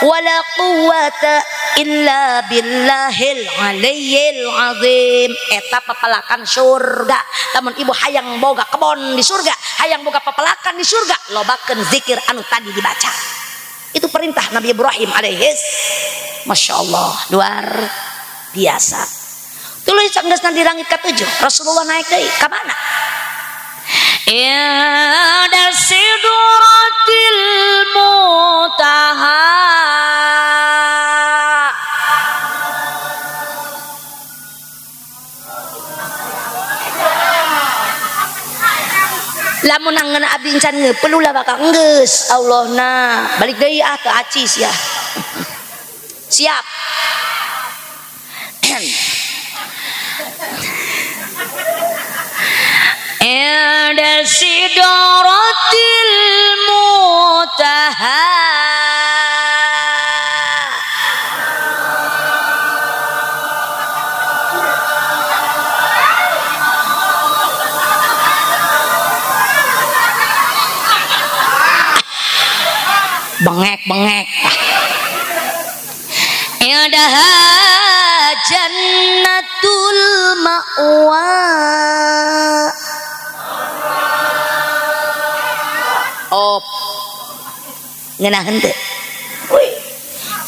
wala quwata illa billahil aliyyil azim. Eta pepelakan surga. Lamun ibu hayang boga kebon di surga, hayang boga pepelakan di surga, lobakeun zikir anu tadi dibaca. Itu perintah Nabi Ibrahim alaihis. Masya Allah, luar biasa. Tuluy geus di langit katujuh, Rasulullah naik deui ka mana? Inda sidratil muntaha. Lamun angeun abdi encan ngeupeul ulah bakal enggeus Allahna. Balik deui ah teu acis ya. Siap. Inda sidratil muntaha. Bengek bengek. Indaha jannatul ma'wa. Oh, ngeunah henteu. Wih,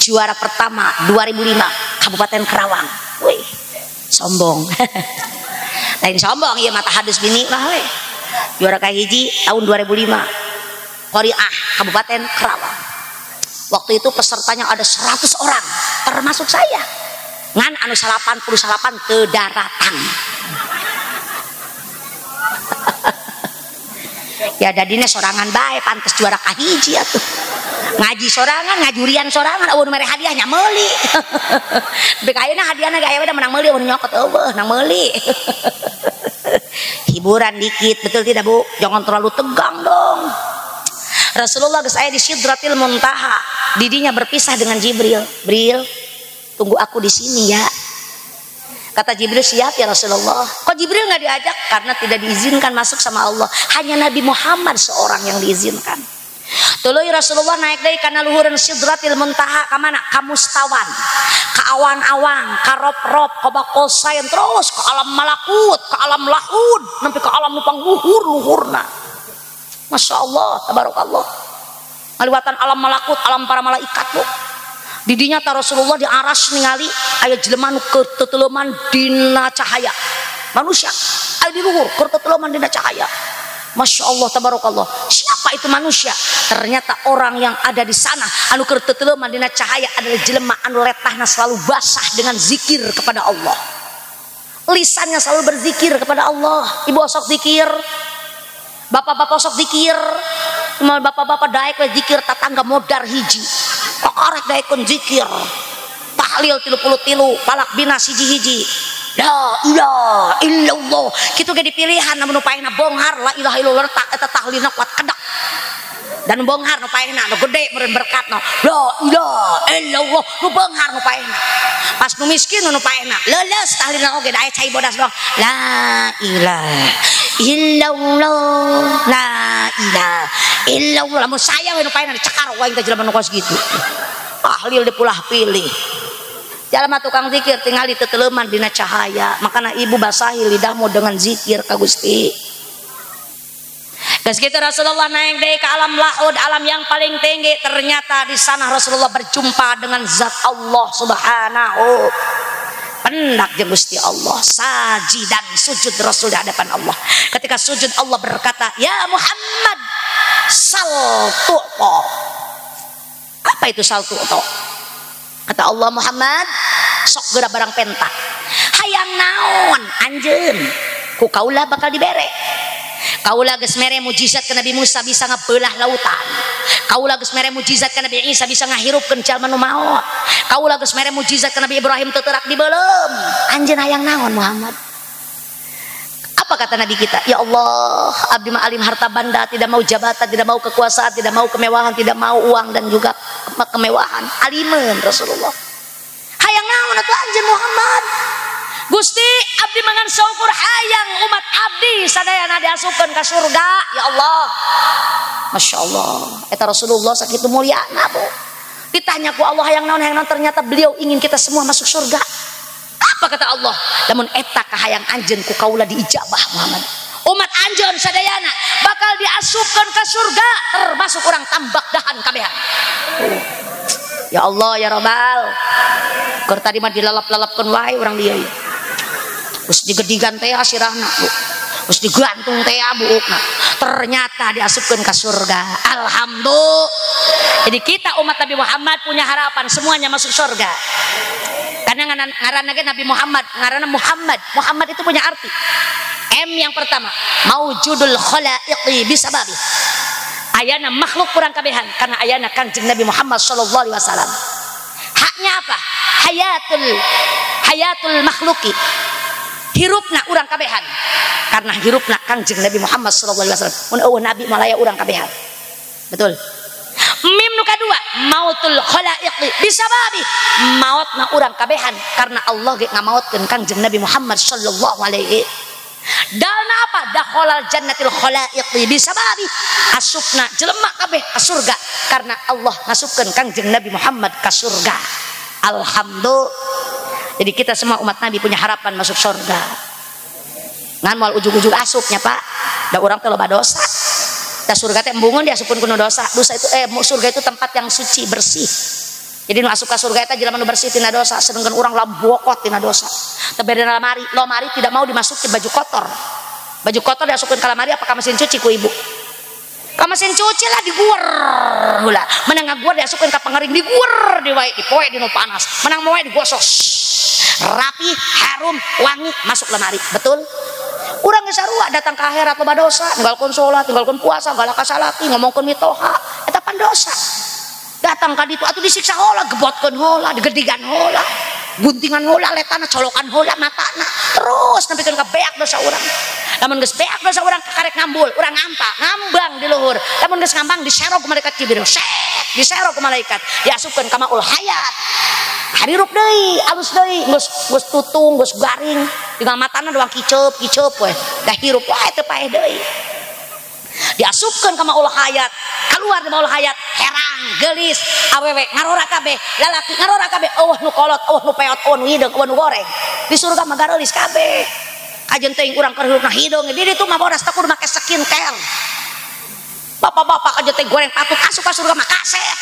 juara pertama 2005 Kabupaten Karawang. Wih, sombong. Lain sombong ieu mata hadis bini mah we. Juara kahiji tahun 2005. Qoriah Kabupaten Karawang. Waktu itu pesertanya ada 100 orang, termasuk saya. Ngan anu 88 teu daratang. Ya dadine sorangan bae pantes juara kahiji atuh. Ngaji sorangan, ngajurian sorangan, eueuh nu mere hadiah nya meuli. Bek ayeuna hadiahna ge aya we da menang meuli eueuh nyokot eueuh nang meuli. Hiburan dikit, betul tidak Bu? Jangan terlalu tegang dong. Rasulullah geus aya di Sidratil Muntaha, didinya berpisah dengan Jibril. "Bril, tunggu aku di sini ya." Kata Jibril, "Siap ya Rasulullah." Kok Jibril nggak diajak? Karena tidak diizinkan masuk sama Allah. Hanya Nabi Muhammad seorang yang diizinkan. Tuluy Rasulullah naik deui kana luhureun Sidratil Muntaha ka mana? Ka mustawan, ka awan-awang, ka rob-rob, ka bakosain, terus ke alam malakut, ke alam lahud, sampai ke alam nu pangluhur-luhurna. Masya Allah, tabarakallah. Ngaliwatan alam malakut, alam para malaikat bu. Didinya ta Rasulullah di aras ningali aya jelema nu keur teteleman dina cahaya. Manusia aya di luhur keur teteleman dina cahaya. Masya Allah, tabarakallah. Siapa itu manusia? Ternyata orang yang ada di sana anu keur teteleman dina cahaya adalah jelema anu letahna selalu basah dengan zikir kepada Allah. Lisannya selalu berzikir kepada Allah. Ibu osok zikir, bapak-bapak osok zikir, bapak-bapak daek we zikir tatangga modar hiji. Kokorek daekun zikir. Tahlil 33, palak binas hiji-hiji. La ilaha illallah. Kitu ge dipilihan namun nu paehna bonghar la ilaha illallah tak eta tahlilna kuat kedak. Dan nu beunghar nu paehna nu gede meureun berkatna. La ilaha illallah nu beunghar nu paehna. Pas nu miskin nu paehna. Leuleus tahlilna oge da aya cai bodas doang. La ilaha illallah la ilaha illallah. Lamun saya we nu paehna dicekar wae teh jelema nu kos kitu. Tahlil dipulah pilih. Jalma tukang zikir tingali teteleuman dina cahaya. Makana ibu basahi lidahmu dengan zikir ka Gusti. Geus kitu Rasulullah naik deui ke alam lahud, alam yang paling tinggi. Ternyata di sana Rasulullah berjumpa dengan zat Allah Subhanahu. Pendak jeung Gusti Allah, sajidan sujud Rasul di hadapan Allah. Ketika sujud Allah berkata, "Ya Muhammad, sal tu'ta." Apa itu sal tu'ta? Kata Allah, Muhammad, sok geura barang penta. Hayang naon anjeun? Ku kaula bakal dibere. Kaula geus mere mujizat ke Nabi Musa bisa ngebelah lautan. Kaula geus mere mujizat ke Nabi Isa bisa ngahirupkeun jalma nu maot. Kaula geus mere mujizat ke Nabi Ibrahim teu teurak dibeuleum. Anjeun hayang naon Muhammad? Apa kata Nabi kita? Ya Allah, abdi mah alim harta banda, tidak mau jabatan, tidak mau kekuasaan, tidak mau kemewahan, tidak mau uang dan juga kemewahan. Alimeun Rasulullah. Hayang naon atuh anjeun Muhammad? Gusti, abdi mangan saukur hayang umat abdi sadayana diasupkeun ka surga. Ya Allah. Masya Allah. Eta Rasulullah sakitu mulyana, Bu. Ditanya ku Allah hayang naon, ternyata beliau ingin kita semua masuk surga. Apa kata Allah? Lamun eta kahayang anjeun ku kaula diijabah Muhammad. Umat anjeun sadayana bakal diasupkeun ka surga termasuk orang tambak dahan kabehan. Ya Allah ya Robbal. Keur tadi mah dilalap-lalapkeun wae urang dieu. Geus digedigan teh sirahna, Bu. Geus digantung teh buukna. Ternyata diasupkeun ka surga. Alhamdulillah. Jadi kita umat Nabi Muhammad punya harapan semuanya masuk surga. Karena ngaranna ge Nabi Muhammad, ngaranna Muhammad. Muhammad itu punya arti. M yang pertama, maujudul khalaiqi bisababi. Ayana makhluk kurang kabehan karena ayana Kanjeng Nabi Muhammad sallallahu alaihi wasallam. Haknya apa? Hayatul makhluki. Hirupna urang kabehan karena hirupna Kanjeng Nabi Muhammad sallallahu alaihi wasallam. Mun eueuh nabi malaya urang kabehan. Betul. Mim nu kadua, mautul khalaiqi bisababi. Mautna urang kabehan karena Allah ge ngamautkeun Kanjeng Nabi Muhammad sallallahu alaihi. Dalna apa? Dakhalal jannatil khalaiqi bisababi. Asupna jelema kabeh ka surga karena Allah ngasupkeun Kanjeng Nabi Muhammad ka surga. Alhamdulillah. Jadi kita semua umat Nabi punya harapan masuk surga. Ngan moal ujug-ujug asupnya, Pak. Da urang teh loba dosa. Da surga teh embungeun diasupkeun ku nu dosa. Dosa itu surga itu tempat yang suci, bersih. Jadi nu asup ka surga eta jelema nu bersih tina dosa, sedangkan urang lambokot tina dosa. Teu beda lamari, lamari tidak mau dimasukin baju kotor. Baju kotor diasupkeun ka lamari apa ka mesin cuci ku ibu? Ka mesin cuci lah diguer heula. Menang ngaguer diasupkeun ka pangering diguer di wae dipoe di nu panas. Menang moe digosok. Rapi, harum, wangi, masuk lemari. Betul? Urang geus sarua datang ke akhirat loba dosa, ninggalkeun salat, ninggalkeun puasa, galak ka salaki, ngomongkeun mitoha, eta pan dosa. Datang ka ditu atuh disiksa heula, gebotkeun heula, digedigan heula, guntingan heula, letana colokan heula matana. Terus nepikeun ka beak dosa urang. Lamun geus beak dosa urang kakarek ngambul, urang ngampa, ngambang di luhur. Lamun geus ngambang diserok ku malaikat Jibril, set, diserok ku malaikat, diasupkeun ka maul hayat. Harirup deui, alus deui, geus tutung, geus garing, tinggal matana doang kiceup-kiceup we. Da hirup wae teu paeh deui. Diasupkeun ka maul hayat, keluar di maul hayat, herang, geulis, awewe ngarora kabeh, lalaki ngarora kabeh, eueuh nu kolot, eueuh nu peot, eueuh nu hideung, eueuh nu goreng. Di surga mah gareulis kabeh. Kajen teuing urang keur hirupna hideung, di ditu mah bodas teh kudu make skincare. Bapak-bapak kajen teh goreng patut asup ka surga mah kasep.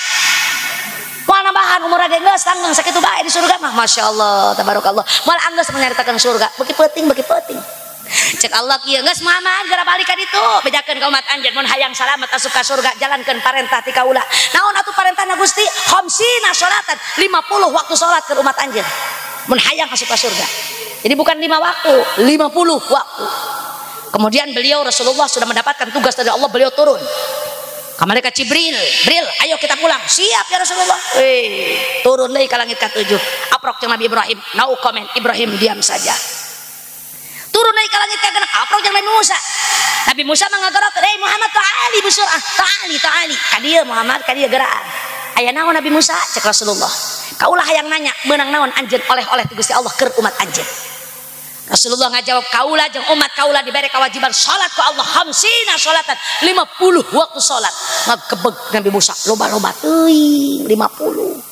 Moal nambahan umur ge geus langgeng sakitu bae di surga mah. Masyaallah, tabarakallah. Moal anggeus menyaritakeun surga, beuki peuting beuki peuting. Cek Allah kieu geus Muhammad geura balik ka ditu, bejakeun ka umat anjeun mun hayang salamet asup ka surga jalankeun parentah ti kaula. Naon atuh parentahna Gusti? Khamsina sholatan, 50 waktu salat keur umat anjeun. Mun hayang asup ka surga. Jadi bukan 5 waktu, 50 waktu. Kemudian beliau Rasulullah sudah mendapatkan tugas dari Allah, beliau turun. Ke malaikat Jibril, Bril, ayo kita pulang. Siap ya Rasulullah. Turun deui ka langit ka-7. Aprok jeung Nabi Ibrahim, no comment. Ibrahim diam saja. Turun deui ka langit ka-6, aprok jeung Nabi Musa. Nabi Musa mah ngagerok, "Hei Muhammad, ta'ali bisur'ah, ta'ali, ta'ali." Ka dieu Muhammad, ka dieu geraan. Aya naon Nabi Musa? Cek Rasulullah. Kaulah hayang nanya, meunang naon anjeun oleh-oleh ti Gusti Allah keur umat anjeun. Rasulullah ngajawab, kaula jeung umat kaula dibere kewajiban salat ku Allah khamsina salatan, 50 waktu salat. Ngagebeg Nabi Musa, loba-loba teuing 50.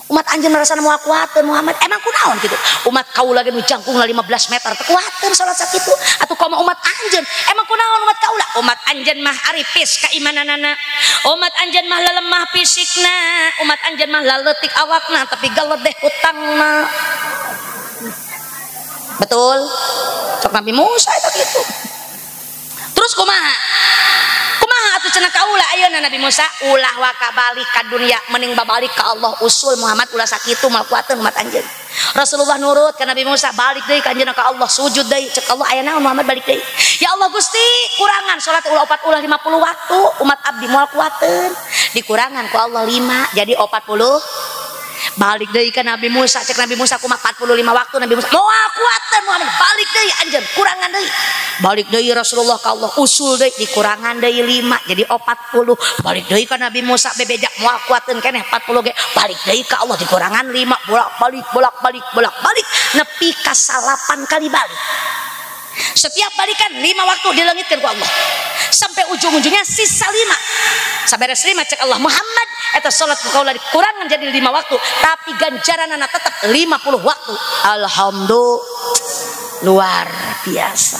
Umat anjeun merasa moal kuateun Muhammad, emang kunaon kitu? Umat kaula ge nu jangkungna 15 meter teu kuateun salat sakitu. Atuh komo umat anjeun, emang kunaon umat kaula? Umat anjeun mah aripis kaimananana. Umat anjeun mah lelemah fisikna, umat anjeun mah laletik awakna tapi galedeh hutangna. Betul? Cok Nabi Musa itu gitu. Terus kumaha? Kumaha atuh cenah kaula ayeuna Nabi Musa ulah waka balik ka dunia mending babalik ka Allah usul Muhammad ulah sakitu moal kuateun umat anjeun. Rasulullah nurut ka Nabi Musa balik deui ka anjeunna ka Allah sujud deui cek Allah aya naon Muhammad balik deui. Ya Allah Gusti kurangan salat ulah 4 ulah 50 waktu umat abdi moal kuateun. Dikurangan ku Allah 5 jadi 40. Balik deui ka Nabi Musa cek Nabi Musa kumaha 45 waktu Nabi Musa moal kuateun Muhammad balik deui anjeun kurangan deui. Balik deui Rasulullah ka Allah usul deui dikurangan deui 5 jadi 40. Balik deui ka Nabi Musa bebeja moal kuateun keneh 40 ge balik deui ka Allah dikurangan 5 bolak-balik bolak-balik bolak-balik nepi ka 8 kali balik. Setiap balikan 5 waktu dilengitkan ku Allah sampai ujung-ujungnya sisa 5. Saberes 5 cek Allah Muhammad eta salat ku kaula dikurangan jadi 5 waktu tapi ganjaranana tetap 50 waktu. Alhamdulillah luar biasa.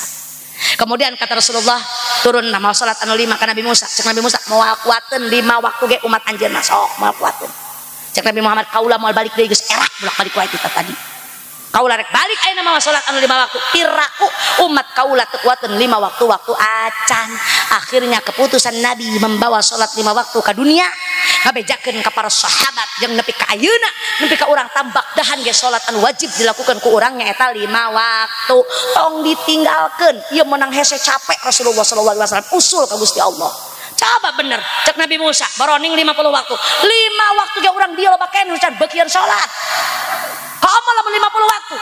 Kemudian kata Rasulullah turun nama salat anu 5 ka Nabi Musa cek Nabi Musa moal kuateun 5 waktu ge umat anjeun mah sok moal kuateun. Cek Nabi Muhammad kaula moal balik deui geus erak bolak-balik wae kita tadi. Kaula rek balik ayeuna mah salat anu 5 waktu piraku umat kaula teu kuateun 5 waktu waktu acan. Akhirnya keputusan Nabi membawa salat 5 waktu ka dunia ngabejakeun ka para sahabat jeung nepi ka ayeuna nepi ka urang tambak dahan ge salat anu wajib dilakukan ku urang nyaeta 5 waktu tong ditinggalkeun ieu meunang hese capek Rasulullah sallallahu alaihi wasallam usul ka Gusti Allah. Coba bener cek Nabi Musa baroning 50 waktu 5 waktu ge urang dieu loba keneh can beukian salat. Kamu lamun 50 waktu.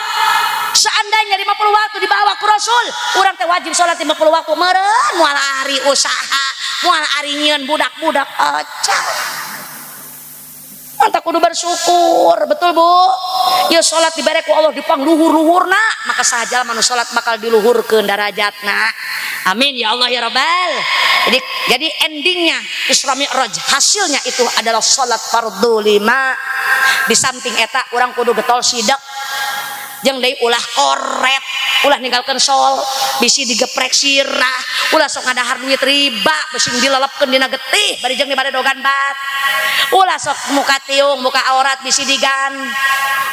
Seandainya 50 waktu dibawa ku Rasul, urang teh wajib salat 50 waktu meureun moal ari usaha, moal ari nyieun budak-budak acan. Mantap kudu bersyukur, betul Bu? Ya salat dibere ku Allah dipangluhur-luhurna, maka saha jalma nu salat bakal diluhurkeun darajatna. Amin ya Allah ya Rabbal. Jadi endingnya Isra Mi'raj hasilnya itu adalah salat fardu 5. Di samping eta urang kudu getol sidak jeung deui ulah koret, ulah ninggalkeun sol, bisi digeprek sirah, ulah sok ngadahar duit riba, bisi dilelepkeun dina getih bari jeung dibaredogan bat. Ulah sok muka tiung, muka aurat bisi digan.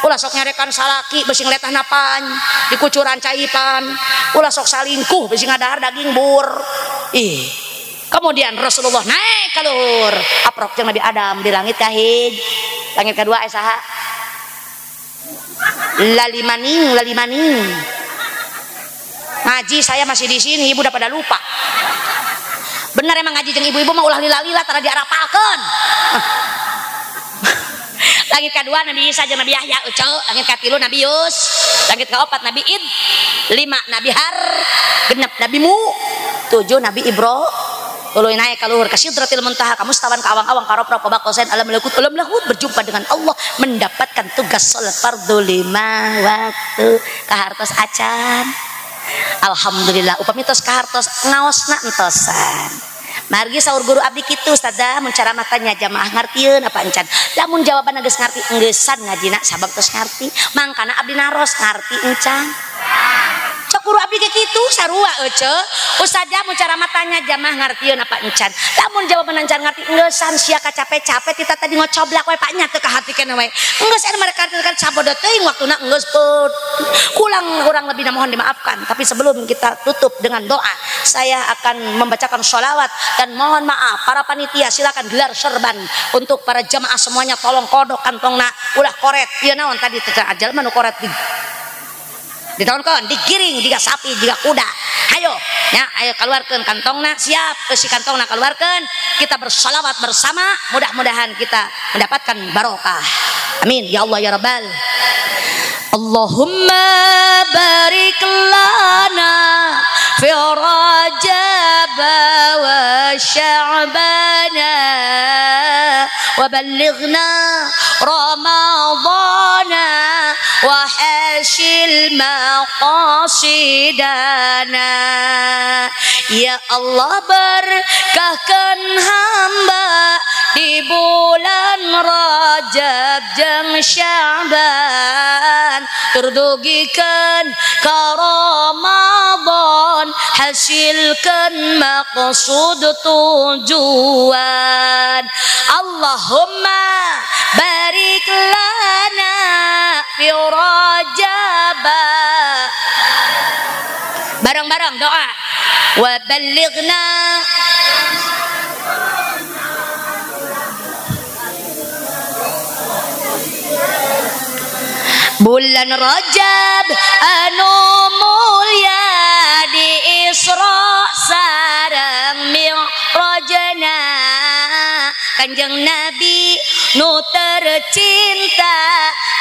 Ulah sok nyarekan salaki bisi ngletahna pan, dikucuran caipan. Ulah sok salingkuh bisi ngadahar daging bur. Ih. Kemudian Rasulullah naik ka luhur, aprok jeung Nabi Adam di langit kahij. Langit kedua aya saha? Lalimaning, lalimaning. Ngaji saya masih di sini, ibu udah pada lupa. Bener emang ngaji jeung ibu-ibu mah ulah lila-lila tara diarapalkeun. Langit kedua Nabi Isa jeung Nabi Yahya euceu, langit katilu Nabi Yus, langit kaopat Nabi Id, 5 Nabi Har, 6 Nabi Mu, 7 Nabi Ibro. Tuluy naik ka luhur ka Sidratil Muntaha, ka mustawan ka awang-awang ka roprok ka bakosen alam lahut alam lahut berjumpa dengan Allah mendapatkan tugas salat fardu 5 waktu kahartos acan. Alhamdulillah upami tos kahartos ngaosna entosan. Margi saur guru abdi kitu ustazah mun cara matanya jamaah ngartieun apa encan. Lamun jawaban geus ngarti engeusan ngajina sabab tos ngarti, mangkana abdi naros ngarti encan. Cek guru abdi ge kitu sarua euceu. Ustazah mun cara matanya jamaah ngartieun apa encan. Lamun jawaban encan ngarti engeusan sia kacape-cape tita tadi ngocoblak we pak nya teu kahati keneh we. Enggeus aya mereka kan sabodo teuing waktuna enggeus put. Kurang lebih mohon dimaafkan. Tapi sebelum kita tutup dengan doa, saya akan membacakan sholawat dan mohon maaf para panitia silakan gelar serban untuk para jamaah semuanya tolong kodok kantongna ulah koret. Ieu naon tadi teh ajalma nu koret di ditaonkeun digiring jiga sapi jiga kuda. Ayo ya, ayo keluarkeun kantongna, siap eusi kantongna keluarkeun. Kita bersolawat bersama, mudah-mudahan kita mendapatkan barokah. Amin ya Allah ya Rabbal. Allahumma barik lana fi raja wa Sya'bana wa ballighna Ramadana wa hasil maqasidana. Ya Allah berkahkan hamba di bulan Rajab jeung Sya'ban, turdugikeun ka Ramadan, hasilkan maksud tujuan. Allahumma barik lana fi Rajab. Bareng-bareng doa. Wa ballighna bulan Rajab anu mulia di Isra sareng Mi'rajna, Kanjeng Nabi nu tercinta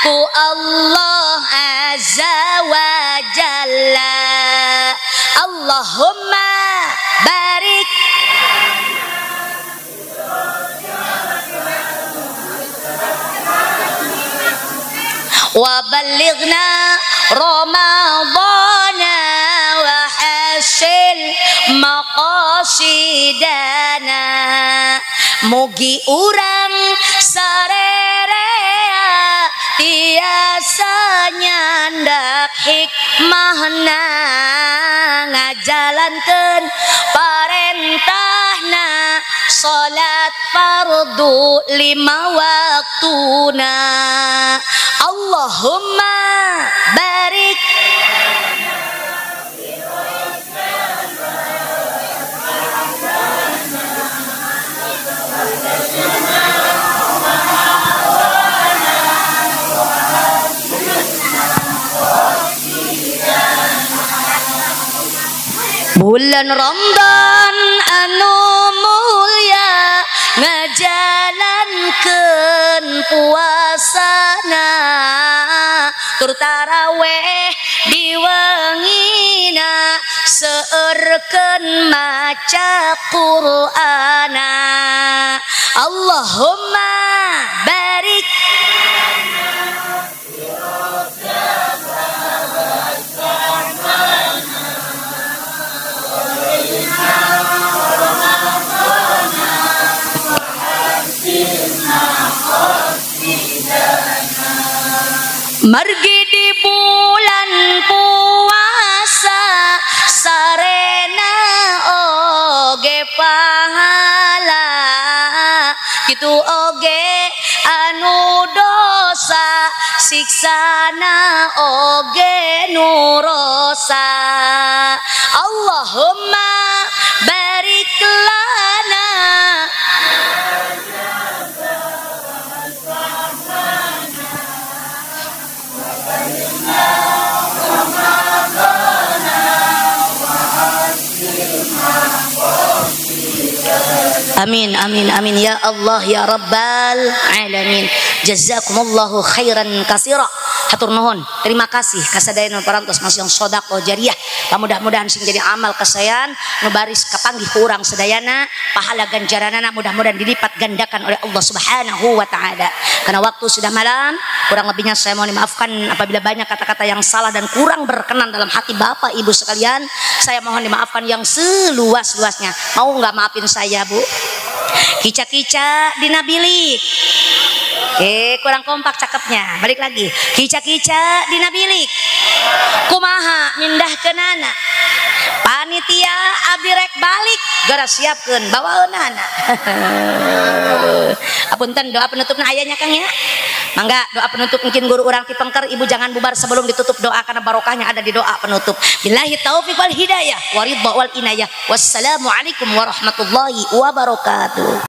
ku Allah Azza wa Jalla. Allahumma barik wa ballighna Ramadana wa hasil maqasidana. Mugi urang sarerea tiasa nyandak hikmahna, ngajalankeun parentahna, salat fardu 5 waktuna. Allahumma barik bulan Ramadan anu mulia, ngajalankeun puasana, tur taraweh diwengina, seueurkeun maca Qur'ana. Allahumma barik margi di bulan puasa, sarena oge pahala, kitu oge anu dosa, siksana oge nu rosa. Allahumma barik lana Amin amin amin ya Allah ya Rabbal alamin. Jazakumullahu khairan katsira. Hatur nuhun. Terima kasih kasadayana parantos masih yang sedekah jariah. Mudah-mudahan sing jadi amal kasayan nu baris kapanggih ku urang sadayana, pahala ganjaranana mudah-mudahan dilipat gandakan oleh Allah Subhanahu wa taala. Karena waktu sudah malam, kurang lebihnya saya mohon dimaafkan apabila banyak kata-kata yang salah dan kurang berkenan dalam hati Bapak Ibu sekalian. Saya mohon dimaafkan yang seluas-luasnya. Mau nggak maafin saya, Bu? Kica-kica dina bilik. Kurang kompak cakepnya. Balik lagi. Kica-kica dina bilik. Kumaha mindahkeunana. Panitia abdi rek balik geura siapkeun bawaeunana. Apunten doa penutupna ayanya Kang ya. Mangga doa penutup mungkin guru urang ti pengker, ibu jangan bubar sebelum ditutup doa karena barokahnya ada di doa penutup. Billahi taufik wal hidayah waridha wal inayah. Wassalamualaikum warahmatullahi wabarakatuh.